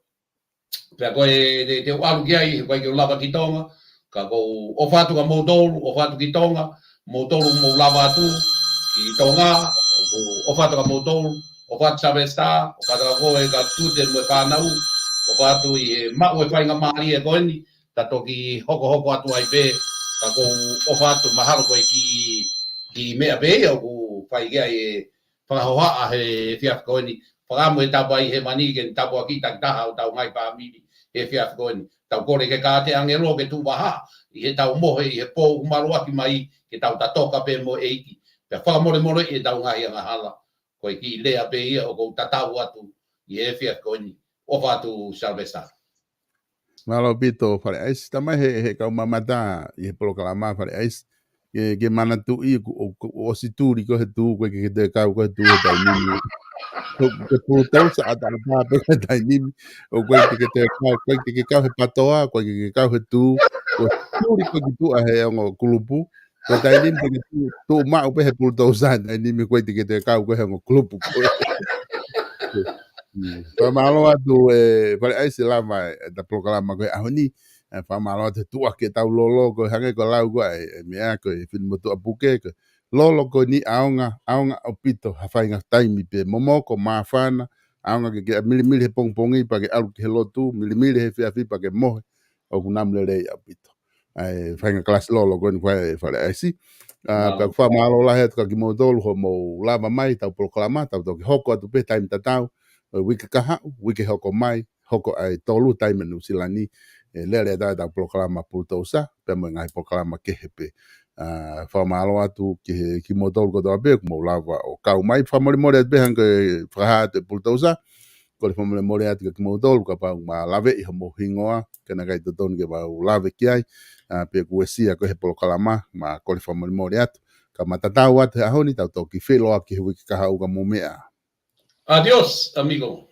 Pea ko e te, te u ʻalu ki ai, he ʻikai ke u lava ki Tonga, ka ʻoku ou ʻofa atu kia moutolu, ʻofa atu ki Tonga, moutolu mou lava atu ki Tonga, ʻoku ou ʻofa atu kia moutolu, ʻofa atu Sylvester, ʻofa atu kia koe ka Tute mo e fānau, ʻofa atu ʻi he maʻu e faingamālie ko eni, ta toki hokohoko atu ai pē, ka ʻoku ou ʻofa atu mahalo ko e kiʻi, kiʻi meʻa pē ia ʻoku fai ki ai e fakahohaʻa he efiafi ko eni. Fakaʻamu e Tamai Hēvani ke ne tāpuakiʻi takitaha hotau ngaahi fāmili he efiafi ko eni. Tau kole ki he kāte ʻāngelo ke tuʻu vahaʻa ʻi heʻetau mohe ʻi he pō ʻoku māluʻaki mai ke tau tatoka pē mo e ʻEiki. Pea fakamolemoleʻi ʻetau ngaahi angahala. Ko e kiʻi lea pē ia ʻoku ou tatau atu ʻi he efiafi ko eni. ʻOfa atu Sylvester. Mālō ʻaupito Fale ʻAisi, tamai he, he kau mamata ʻi he polokalama Fale ʻAisi. Ke, ke manatuʻi ʻoku, ʻoku, ʻoku ʻosi tuli ko ē he tū, ʻoku ʻikai ke toe kau ko ē he tū he taimi ni. Ko, ko e pulutousa ʻataʻatā pē ko ē he taimi ni. ʻOku ʻikai ke toe kau, ʻoku ʻikai ke kau he patoa, ʻoku ʻikai ke kau he tū. Ko e tuli ko ē ki tuʻa he ongo kulupu. Ko e taimi ni te ke tuʻu, tuʻu maʻu pē he pulutousa, taimi ni ʻoku ʻikai ke toe kau ko ē he ongo kulupu ko ē. Mm. Fakamālō atu e Fale ʻAisi lava e, ʻeta polokalama ko ē he ʻaho ni. E, fakamālō atu he tuʻuaki ʻetau lolo ko e hangē ko e lau ko ē e, e meʻa ko ē Fini Motuʻa puke ko e lolo ko eni ʻaonga, ʻaonga ʻaupito ha faʻahinga taimi pē momoko, māfana, ʻaonga ke, ke milimili he pongipongi pea ke ʻalu ki he lotu, milimili he efiafi pea ke mohe, ʻoku namu lelei ʻaupito. ʻA e faʻahinga kalasi lolo ko eni ʻoku fai ʻe Fale ʻAisi. ʻA, pea ʻoku fakamālō lahi atu kia kimoutolu hoʻomou lava mai ʻetau polokalama, tau toki hoko atu pē taimi tatau, ʻo e uike kahaʻu, uike hoko mai, hoko ʻa e tolu taimi ʻa Nuʻusila ni, ʻe lele atu ʻetau polokalama pulutousa, pea mo e ngaahi polokalama kehe pē. ʻA, fakamālō atu ki he, kimoutolu kotoa pē, ʻoku mou lava ʻo kau mai, fakamolemole atu pē hangē ko e fakahā atu e pulutousa, kole fakamolemole atu kia kimoutolu, kapau ʻoku ma laveʻi homou hingoa, ka naʻe ʻikai totonu ke mau lave ki ai, ʻa, pea ʻoku uesia ko ē he polokalama, ma kole fakamolemole atu, ka ma tatau atu he ʻaho ni, tau toki feʻiloaki he uike kahaʻu ka mou meʻa. Adios, amigo.